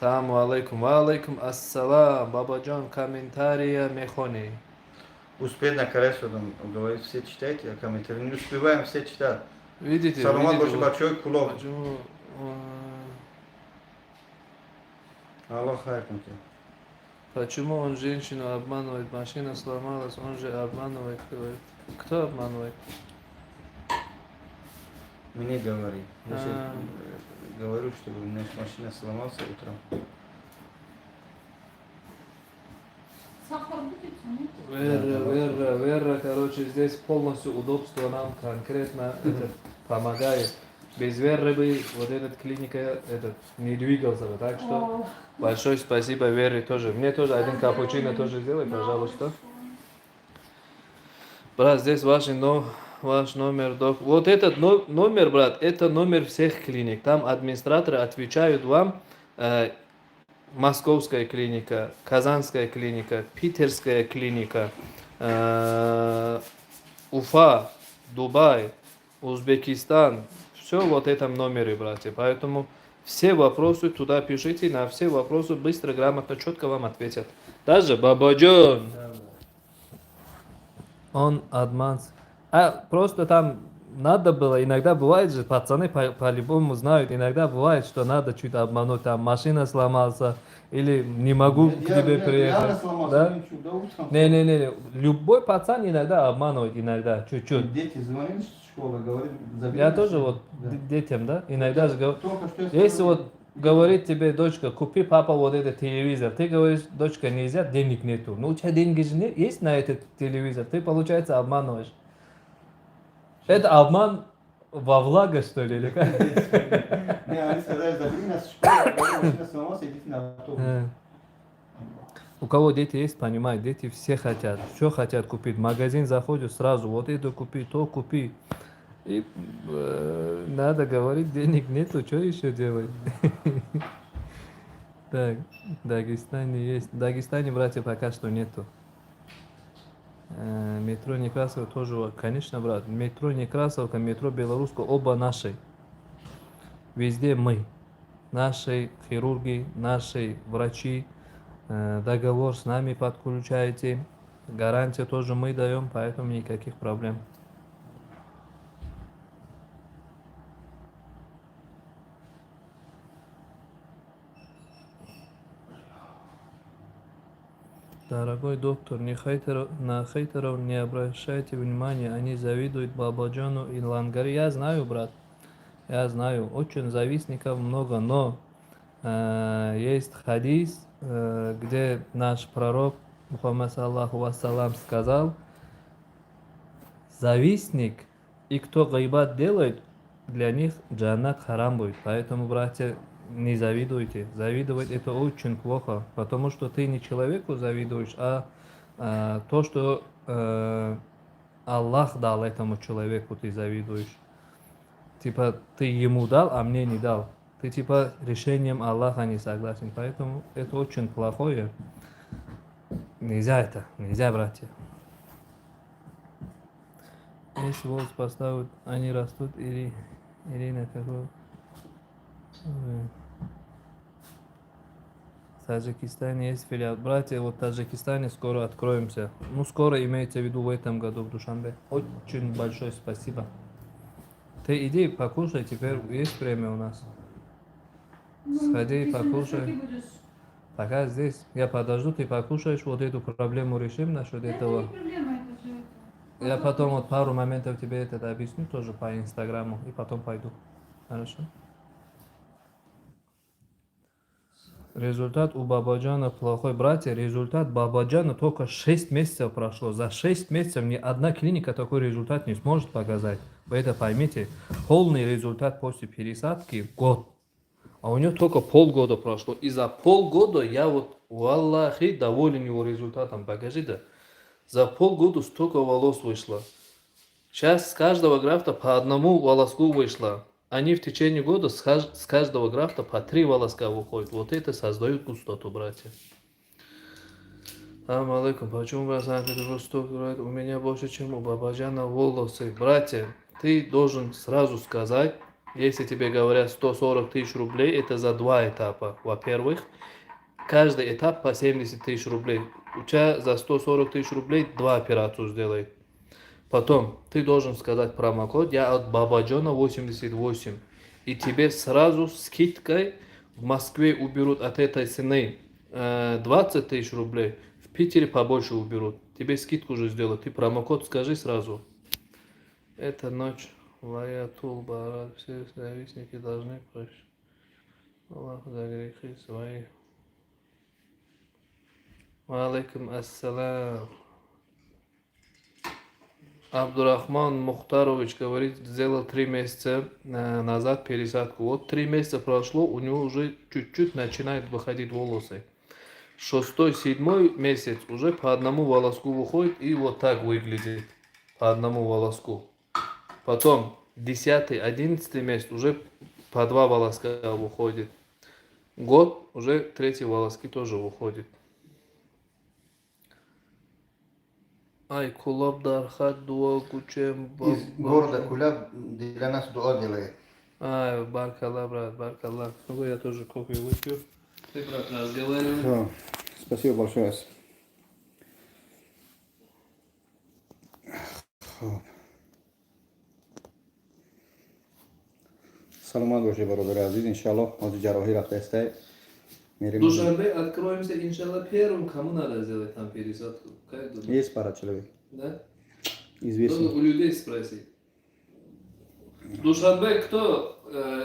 Саламу алейкум. Ва алейкум ассалам. Бабаджан, комментария мехони. Успеть на колесо, там, говорит, все читайте, а комментарии. Не успеваем все читать. Видите, Саломат видите, бошед, вот бачаҳои Кулоб. Почему, Аллоҳ хайр кунад. Почему он женщину обманывает? Машина сломалась, он же обманывает, говорит. Кто обманывает? Мне говори. Я А. же говорю, чтобы у меня машина сломался утром. Сахар будете, нет? Вера, Да, Вера, Вера, короче, здесь полностью удобство нам конкретно этот, помогает. Без Веры бы вот этот клиника этот, не двигался бы. Так что О, большое спасибо Вере тоже. Мне тоже один да, капучино да. тоже сделай, Да, пожалуйста. хорошо. Брат, здесь ваш номер. Вот этот номер, брат, это номер всех клиник. Там администраторы отвечают вам. Московская клиника, Казанская клиника, Питерская клиника, Уфа, Дубай, Узбекистан. Все вот этом номере, братья. Поэтому все вопросы туда пишите, на все вопросы быстро, грамотно, четко вам ответят. Даже Бабаджон. Он обман. А просто там надо было, иногда бывает же, пацаны по-любому знают, иногда бывает, что надо чуть обмануть, там машина сломался, или не могу к Я- тебе я приехать. реально сломался, Да? ничего, да, утром. Не-не-не, любой пацан иногда обманывает, иногда, чуть-чуть. Дети звонили с школы, говорили, забери Я нас. тоже вот Да. детям, да, иногда же говорю, Только что я если сказал, вот говорит тебе дочка, купи папа вот этот телевизор, ты говоришь, дочка, нельзя, денег нету. Ну у тебя деньги же не, есть на этот телевизор, ты, получается, обманываешь. Это обман во благо, что ли, или как? Не, они сказали, забери нас с школы, говорю, машина сломалась, идите на автобус. У кого дети есть, понимают, дети все хотят, все хотят купить. В магазин заходят сразу, вот это купи, то купи. И надо говорить, денег нету, что еще делать? Так, в Дагестане есть. В Дагестане, братья, пока что нету. Метро Некрасовка тоже, конечно, брат. Метро Некрасовка, метро Белорусская, оба наши. Везде мы. Наши хирурги, наши врачи. Договор с нами подключаете. Гарантию тоже мы даем, поэтому никаких проблем. Дорогой доктор, не хейтеров, на хейтеров не обращайте внимания, они завидуют Бабаджану и Лангари. Я знаю, брат, я знаю, очень завистников много, но есть хадис, где наш пророк Мухаммад саллаллаху вассалам сказал, завистник и кто гайбат делает, для них джаннат харам будет. Поэтому, братья, не завидуйте. Завидовать это очень плохо, потому что ты не человеку завидуешь, а то, что Аллах дал этому человеку, ты завидуешь. Типа ты ему дал, а мне не дал. Ты типа решением Аллаха не согласен. Поэтому это очень плохое. Нельзя это, нельзя, братья. Если волос поставят, они растут или на какой? В Таджикистане есть филиал. Братья, вот в Таджикистане скоро откроемся. Ну, скоро имеется в виду в этом году в Душанбе. Очень большое спасибо. Ты иди покушай, теперь есть время у нас. Ну, Сходи, ты покушай. сегодня будешь? Пока здесь. Я подожду, ты покушаешь, вот эту проблему решим насчет Да этого. это не проблема, это же это. Я потом вот пару моментов тебе это объясню тоже по Инстаграму и потом пойду. Хорошо? Результат у Бабаджана плохой. Братья, результат Бабаджана только 6 месяцев прошло. За 6 месяцев ни одна клиника такой результат не сможет показать. Вы это поймите. Полный результат после пересадки год. А у него только полгода прошло. И за полгода я вот, валлахи, доволен его результатом. Покажи, да. За полгода столько волос вышло. Сейчас с каждого графта по одному волоску вышло. Они в течение года с каждого графта по 3 волоска выходят. Вот это создает густоту, братья. Салам алейкум. Почему брат Санкт-Петербург столько говорит? У меня больше, чем у Бабаджана волосы. Братья, ты должен сразу сказать, если тебе говорят 140 тысяч рублей, это за 2 этапа. Во-первых, каждый этап по 70 тысяч рублей. У тебя за 140 тысяч рублей 2 операцию сделает. Потом ты должен сказать промокод «Я от Бабаджона 88». И тебе сразу скидкой в Москве уберут от этой цены 20 тысяч рублей, в Питере побольше уберут. Тебе скидку уже сделают. Ты промокод скажи сразу. Это ночь. Лаятул Барат. Все завистники должны прощать. Аллах за грехи свои. Алейкум ассалам. Абдурахман Мухтарович говорит, сделал 3 месяца назад пересадку. Вот 3 месяца прошло, у него уже чуть-чуть начинает выходить волосы. Шестой, седьмой месяц уже по одному волоску выходит и вот так выглядит. По одному волоску. Потом 10-й, 11-й месяц уже по два волоска выходит. Год уже третий волоски тоже выходит. Ай, Кулоб Дархат, дуо кучем. Из города Куляб для нас дуа делает. Ай, баркалла, брат, баркалла. Ну, я тоже кофе выпью. Ты, брат, разговаривай. Всё. Спасибо большое. Хоб. Саломат бошед, бародари азиз. Иншаллоҳ, ҳозир ҷарроҳӣ рафта истай. Мерем. Душанбе откроемся, иншаллах, первым. Кому надо сделать там пересадку? Как думаешь? Есть пара человек. Да? Известный. Надо у людей спросить. Душанбе кто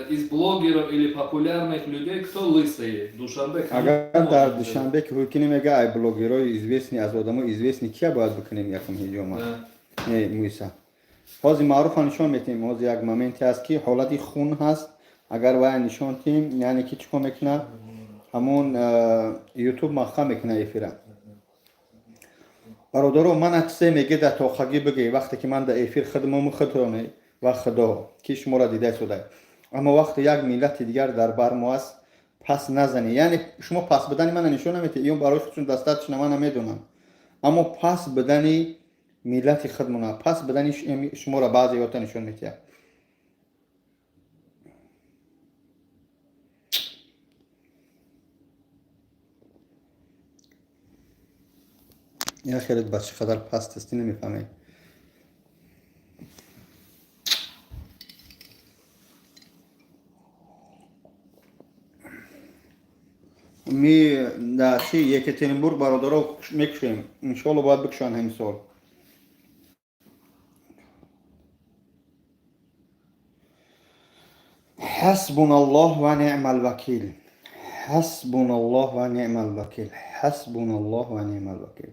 из блогеров или популярных людей, кто лысые? Душанбе кому Агар дар можно сделать? Душанбе ки ҳукини мега, ай блогерои известный, аз одамо известный кия бояд бикунем якум ҳиҷома? Да. Не, муиса. Ҳозир маъруфа нишон метиҳем. Ҳозир як моменте ҳаст, ки ҳолати хун ҳаст. Агар вая нишон тиҳем, яъне ки чӣ кор мекунад? Ҳамон ютуб маҳкам мекунад эфира. Бародаро, ман чизе меге, дар тоқагӣ бигӯй. Вақте ки ман дар эфир хидмому худроне ва худо ки шуморо дида истода, аммо вақте як миллати дигар дар бар мо аст, пас назанӣ. Яъне шумо пас будани мана нишон наметиҳед, ё барои худшон достаточно, мана медонам, аммо пас будани миллати худмона, пас будани шуморо баъзе ёта нишон метиҳад. Я хеле ба чӣ қадар паст ҳастӣ, намефаҳмед. Ми да чи Екатеринбург, бародаро, мекушем, иншоалло. Бояд бикушанд ҳамин сол. Ҳасбуналлоҳ ва неъмал вакил, ҳасбуналлоҳ ва неъмал вакил, ҳасбуналлоҳ ва неъмал вакил.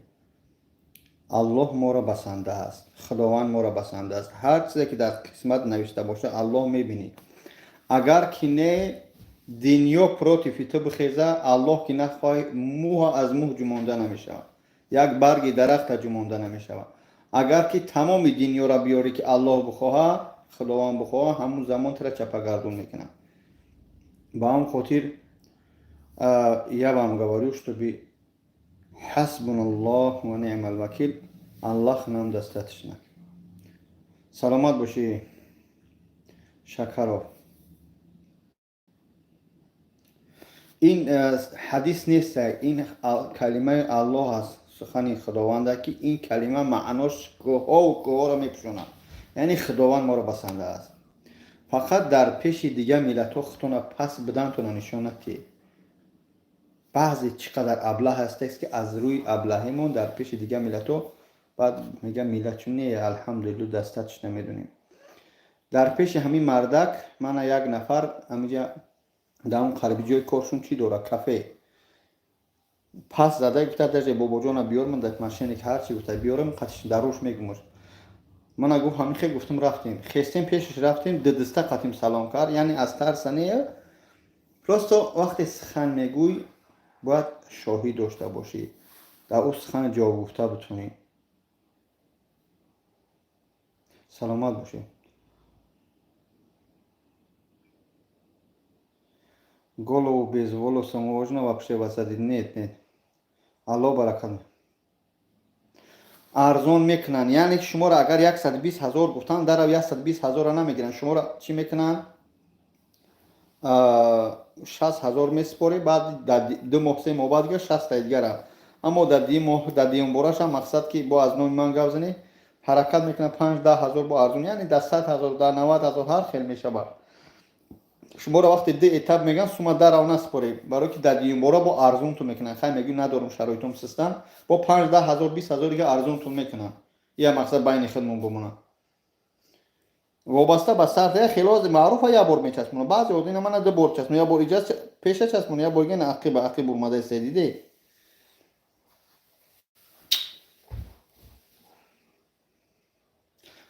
Аллоҳ моро басанда аст, Худованд моро басанда аст. Ҳар чизе ки дар қисмат навишта бошад, Аллоҳ мебинӣ. Агар ки не дунё против ту бихеза, Аллоҳ ки нахоҳӣ, мӯҳа аз мӯҳ ҷумонда намешавад, як барги дарахта ҷумонда намешавад. Агар ки тамоми дунёро биёрӣ, ки Аллоҳ бихоҳа, Худованд бихоҳа, ҳамун замон тура чапагардон мекунад. Ба ҳам хотир я вам говорю, чтобы ҳасбуналлоҳ ва неъмал вакил, Аллах нам достаточно. Саломат бошӣ, Шакаров. Ин ҳадис нест, ин калимаи Аллоҳ аст, сухани Худованда, ки ин калима маънош кӯҳову кӯҳоро мепӯшонад. Яъне Худованд моро басанда аст. Фақат дар пеши дигар миллатҳо худтона пас будантона нишон надиҳед. Баъзе чӣ қадар аблаҳ ҳастест, ки аз рӯи аблаҳимон дар пеши дигар миллатҳо баъд мегӯям миллат чун не, алҳамдулилло, достаточно медонем. Дар пеши ҳамин мардак мана як нафар ҳамиҷа дар он қариби ҷои коршон чӣ дорад, кафе, пас зада гуфта, даже бобоҷона биёр, ман дар машине ҳарчи гуфта биёрам, қатиш дар рӯш мегумош. Мана гуфт, ҳамин хел гуфтум, рафтем, хестем, пешаш рафтем, дидиста қатим салом кард. Яъне аз тарса не, просто вақте сухан мегӯй, бояд шоҳид дошта бошӣ, дар ӯ сухан ҷавоб гуфта бутунӣ. Саломат бошед. Голову без волоса можно вообще посадить? Нет, нет. Алло, баракат. Арзон мекунанд, яъне ки шуморо агар 120 000 гуфтанд, дарав 120 000-ро намегиранд. Шуморо чӣ мекунанд? 60 000 месупорӣ, баъд дар 2 моҳ, 3 моҳ баъд дигар шастаи дигара. Аммо дар ди моҳ, дар дуюмборашам мақсад ки бо аз номи ман гап занӣ. Ҳаракат мекунад 5-10 ҳазор бо арзон, яъне дар 100 000, дар 90 000 ҳар хел мешавад. Шуморо вақте ду этап мегӯян, сума дарав наспоред, барое ки дар дуюмбора бо арзонтун мекунанд. Хай, мегӯй, надорум, шароитум систан, бо 5-10 ҳазор, 20 000 дига арзонтун мекунанд. Ия мақсад байни худмон бимонад. Вобаста ба сар хелози маъруфа як бор мечаспонад, баъзе одина мана ду бор часпонад, як бор иҷа пеша часпонад, як бор дига ақиба ақиб урмада иста, диде.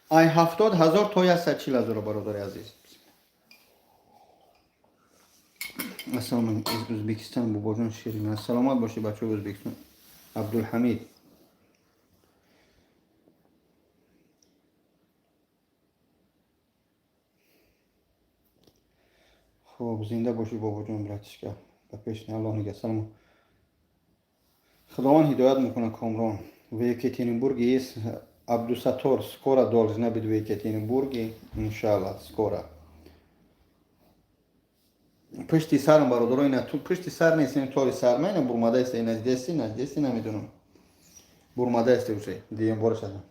Ай 70 000 то 140 000, бародари азиз. Ассалому алайкум из Узбекистан, бобоҷон Ширин. Саломат бошед, бачаҳои Ӯзбекистон. Абдулҳамид. Хуб, зинда бошӣ, бобоҷон, братишка. Ба пеш, Аллоҳ нигаҳ. Салом. Худованд ҳидоят мекунад, Комрон. В Екатеринбурге есть Абдусатор, скоро должна быть в Екатеринбурге, иншаллах, скоро. Пушти сарам, бародаро, ина ту пушти сар нест, ин тори сар ма, ина бурмада ист, ина дидеси, на дидеси, намедонам. Бурмада ист уже, дием бора шада.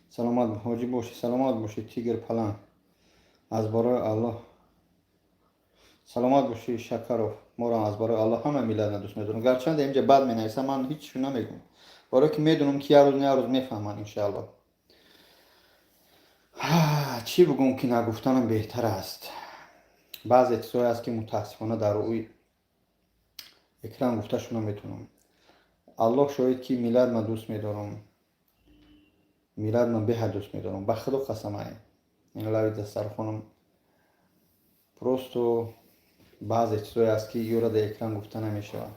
Саломат ҳоҷӣ бошӣ, саломат бошӣ, Тигр Палан. Аз барои Аллоҳ. Саломат бошӣ, Шакаров. Моро аз барои Аллоҳ ҳама миллатна дӯст медорам. Гарчанде инҷа бад менависам, ман ҳеҷ намегӯм. Барое ки медонам, ки як рӯз на як рӯз мефаҳманд, иншааллоҳ. Чӣ бигӯм, ки нагуфтанам беҳтар аст. Баъзе чизҳое аст, ки мутаассифона дар рӯи экран гуфташу наметавонам. Аллоҳ шоҳид, ки миллат ма дӯст медорам. Миллат ма беҳад дӯст медорам. Ба худо қасамай. Ин лави дастархонам. Просто баъзе чизҳое аст, ки ёра дар экран гуфта намешавад.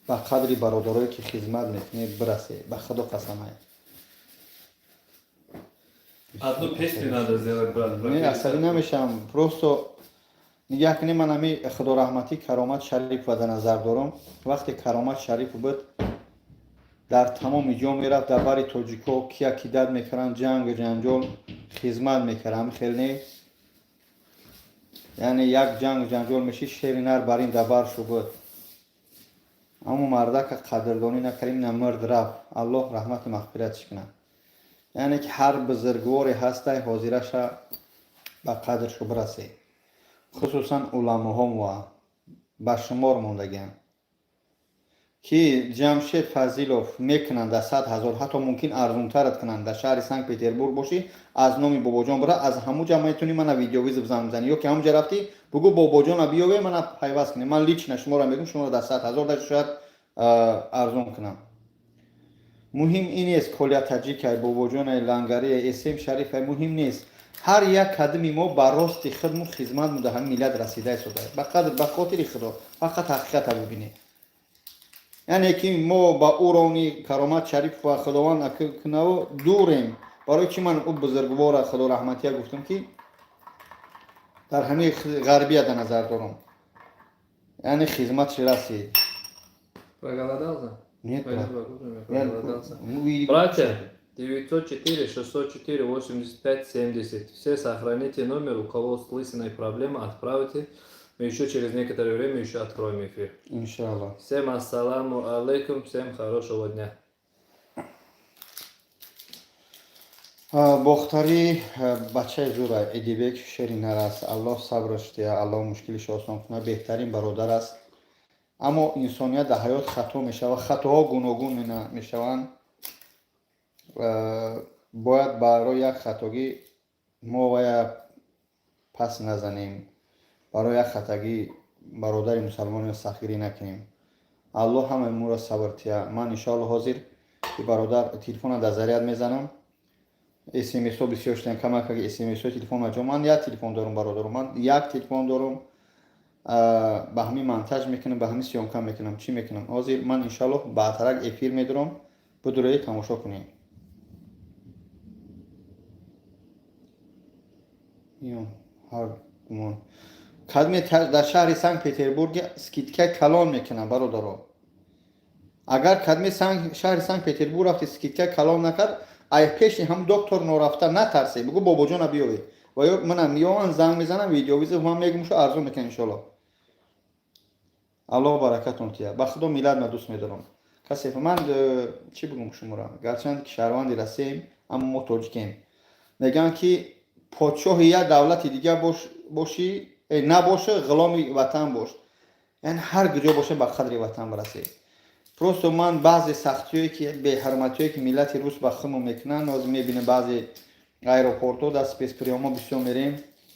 Ба қадри бародарое, ки хизмат мекунед, бирасе. Ба худо қасамай. Одну песню надо сделать, брат. Не, асабӣ намешавам. Просто нигаҳ кунед, ман ҳами худораҳматӣ Каромат Шарипова дар назар дорам. Вақте Каромат Шарипов буд, дар тамоми ҷо мерафт, дар бари тоҷико кия кидат мекарданд, ҷангу ҷанҷол, хизмат мекард. Ҳами хел не? Яъне як ҷангу ҷанҷол мешид, шери нар бар ин дабар шу буд. Аммо мардака қадрдонӣ накардим, на мирд, рафт. Аллоҳ раҳмату мағфиратш кунад. Яъне ки ҳар бузургворе ҳастай, ҳозираша ба қадршу бирасе. Хусусан уламоҳо ба шумор мондагианд, ки Ҷамшед Фазилов мекунанд дар 100 000, ҳатто мумкин арзонтарат кунанд. Дар шаҳри Санкт Петербург бошӣ, аз номи бобоҷон бира, аз ҳамуҷа метавонӣ мана видеовызов занг бизанӣ, ё ки ҳамуҷа рафтӣ, бугӯ, бобоҷона биёве, мана пайваст кунем. Ман лично шуморо мегӯм, шуморо дар 100 000 даже шояд арзон кунам. Муҳим ин нест, Колия Таҷикай, бобоҷонай, Лангария, Эсем Шарифай, муҳим нест. Ҳар як кадами мо ба рости худму хизмат муда ҳамин миллат расида истода. Ба қадр, ба хотири худо, фақат ҳақиқата бибинед. Яъне ки мо ба уровни Каромат Шарипов ва худованд кунаву дурем. Барои чӣ ман ӯ бузургвора худо раҳматия гуфтам, ки дар ҳамин ғарбия дар назар дорам, яъне хизматш расид. Проголодался? Нет, брат. Проголодался. Братья, 904 604 85 70. Все сохраните номер, у кого с лысиной проблема, отправьте. Мы еще через некоторое время еще откроем эфир. Иншаллах. Всем ассаламу алейкум, всем хорошего дня. Бохтарӣ бачаи зура, Идибек шери нар аст. Аллоҳ сабраш диҳад, Аллоҳ мушкилиш осон кунад. Беҳтарин бародар аст. Аммо инсоният дар ҳаёт хато мешавад, хатоҳо гуногун мешаванд. Бояд барои як хатогӣ мо вая пас назанем, барои як хатогӣ бародари мусалмонро сахтгирӣ накунем. Аллоҳ ҳамаи моро сабр тиҳад. Ман иншоалло ҳозир ки бародар телефона дар заряд мезанам. СМСҳо бисёр шудан, камака СМСҳо телефон ҷо. Ман як телефон дорам, бародаро, ман як телефон дорам, ба ҳамин монтаж мекунам, ба ҳамин съёмка мекунам, чӣ мекунам. Ҳозир ман иншоалло баъдтарак эфир медорам, будуроед, тамошо кунед. Ҳар гумон кадме дар шаҳри Санкт Петербург скидка калон мекунам, бародаро. Агар кадме шаҳри Санкт Петербург рафти, скидка калон накард, ай пеши ҳам доктор норафта натарсе, бугӯ, бобоҷона биёвед, ва ё манам ё ман занг мезанам, видеовызов, ман мегӯм, шу арзон мекунам, иншоалло. Аллоҳ баракатон тиҳад. Ба худо миллат ма дӯст медорам. Касе ман чӣ бигӯм шуморо, гарчанд ки шаҳрванди Россияем, аммо мо тоҷикем. Мегӯянд, ки подшоҳи як давлати дигар бошӣ набоша, ғуломи ватан бош. Яъне ҳар куҷо боша, ба қадри ватан бирасед. Просто ман баъзе сахтиҳое ки, беҳурматиҳое ки миллати рус ба худмо мекунанд, ҳозир мебинем, баъзе аэропортҳо дар спецприём ҳо бисёр мерем.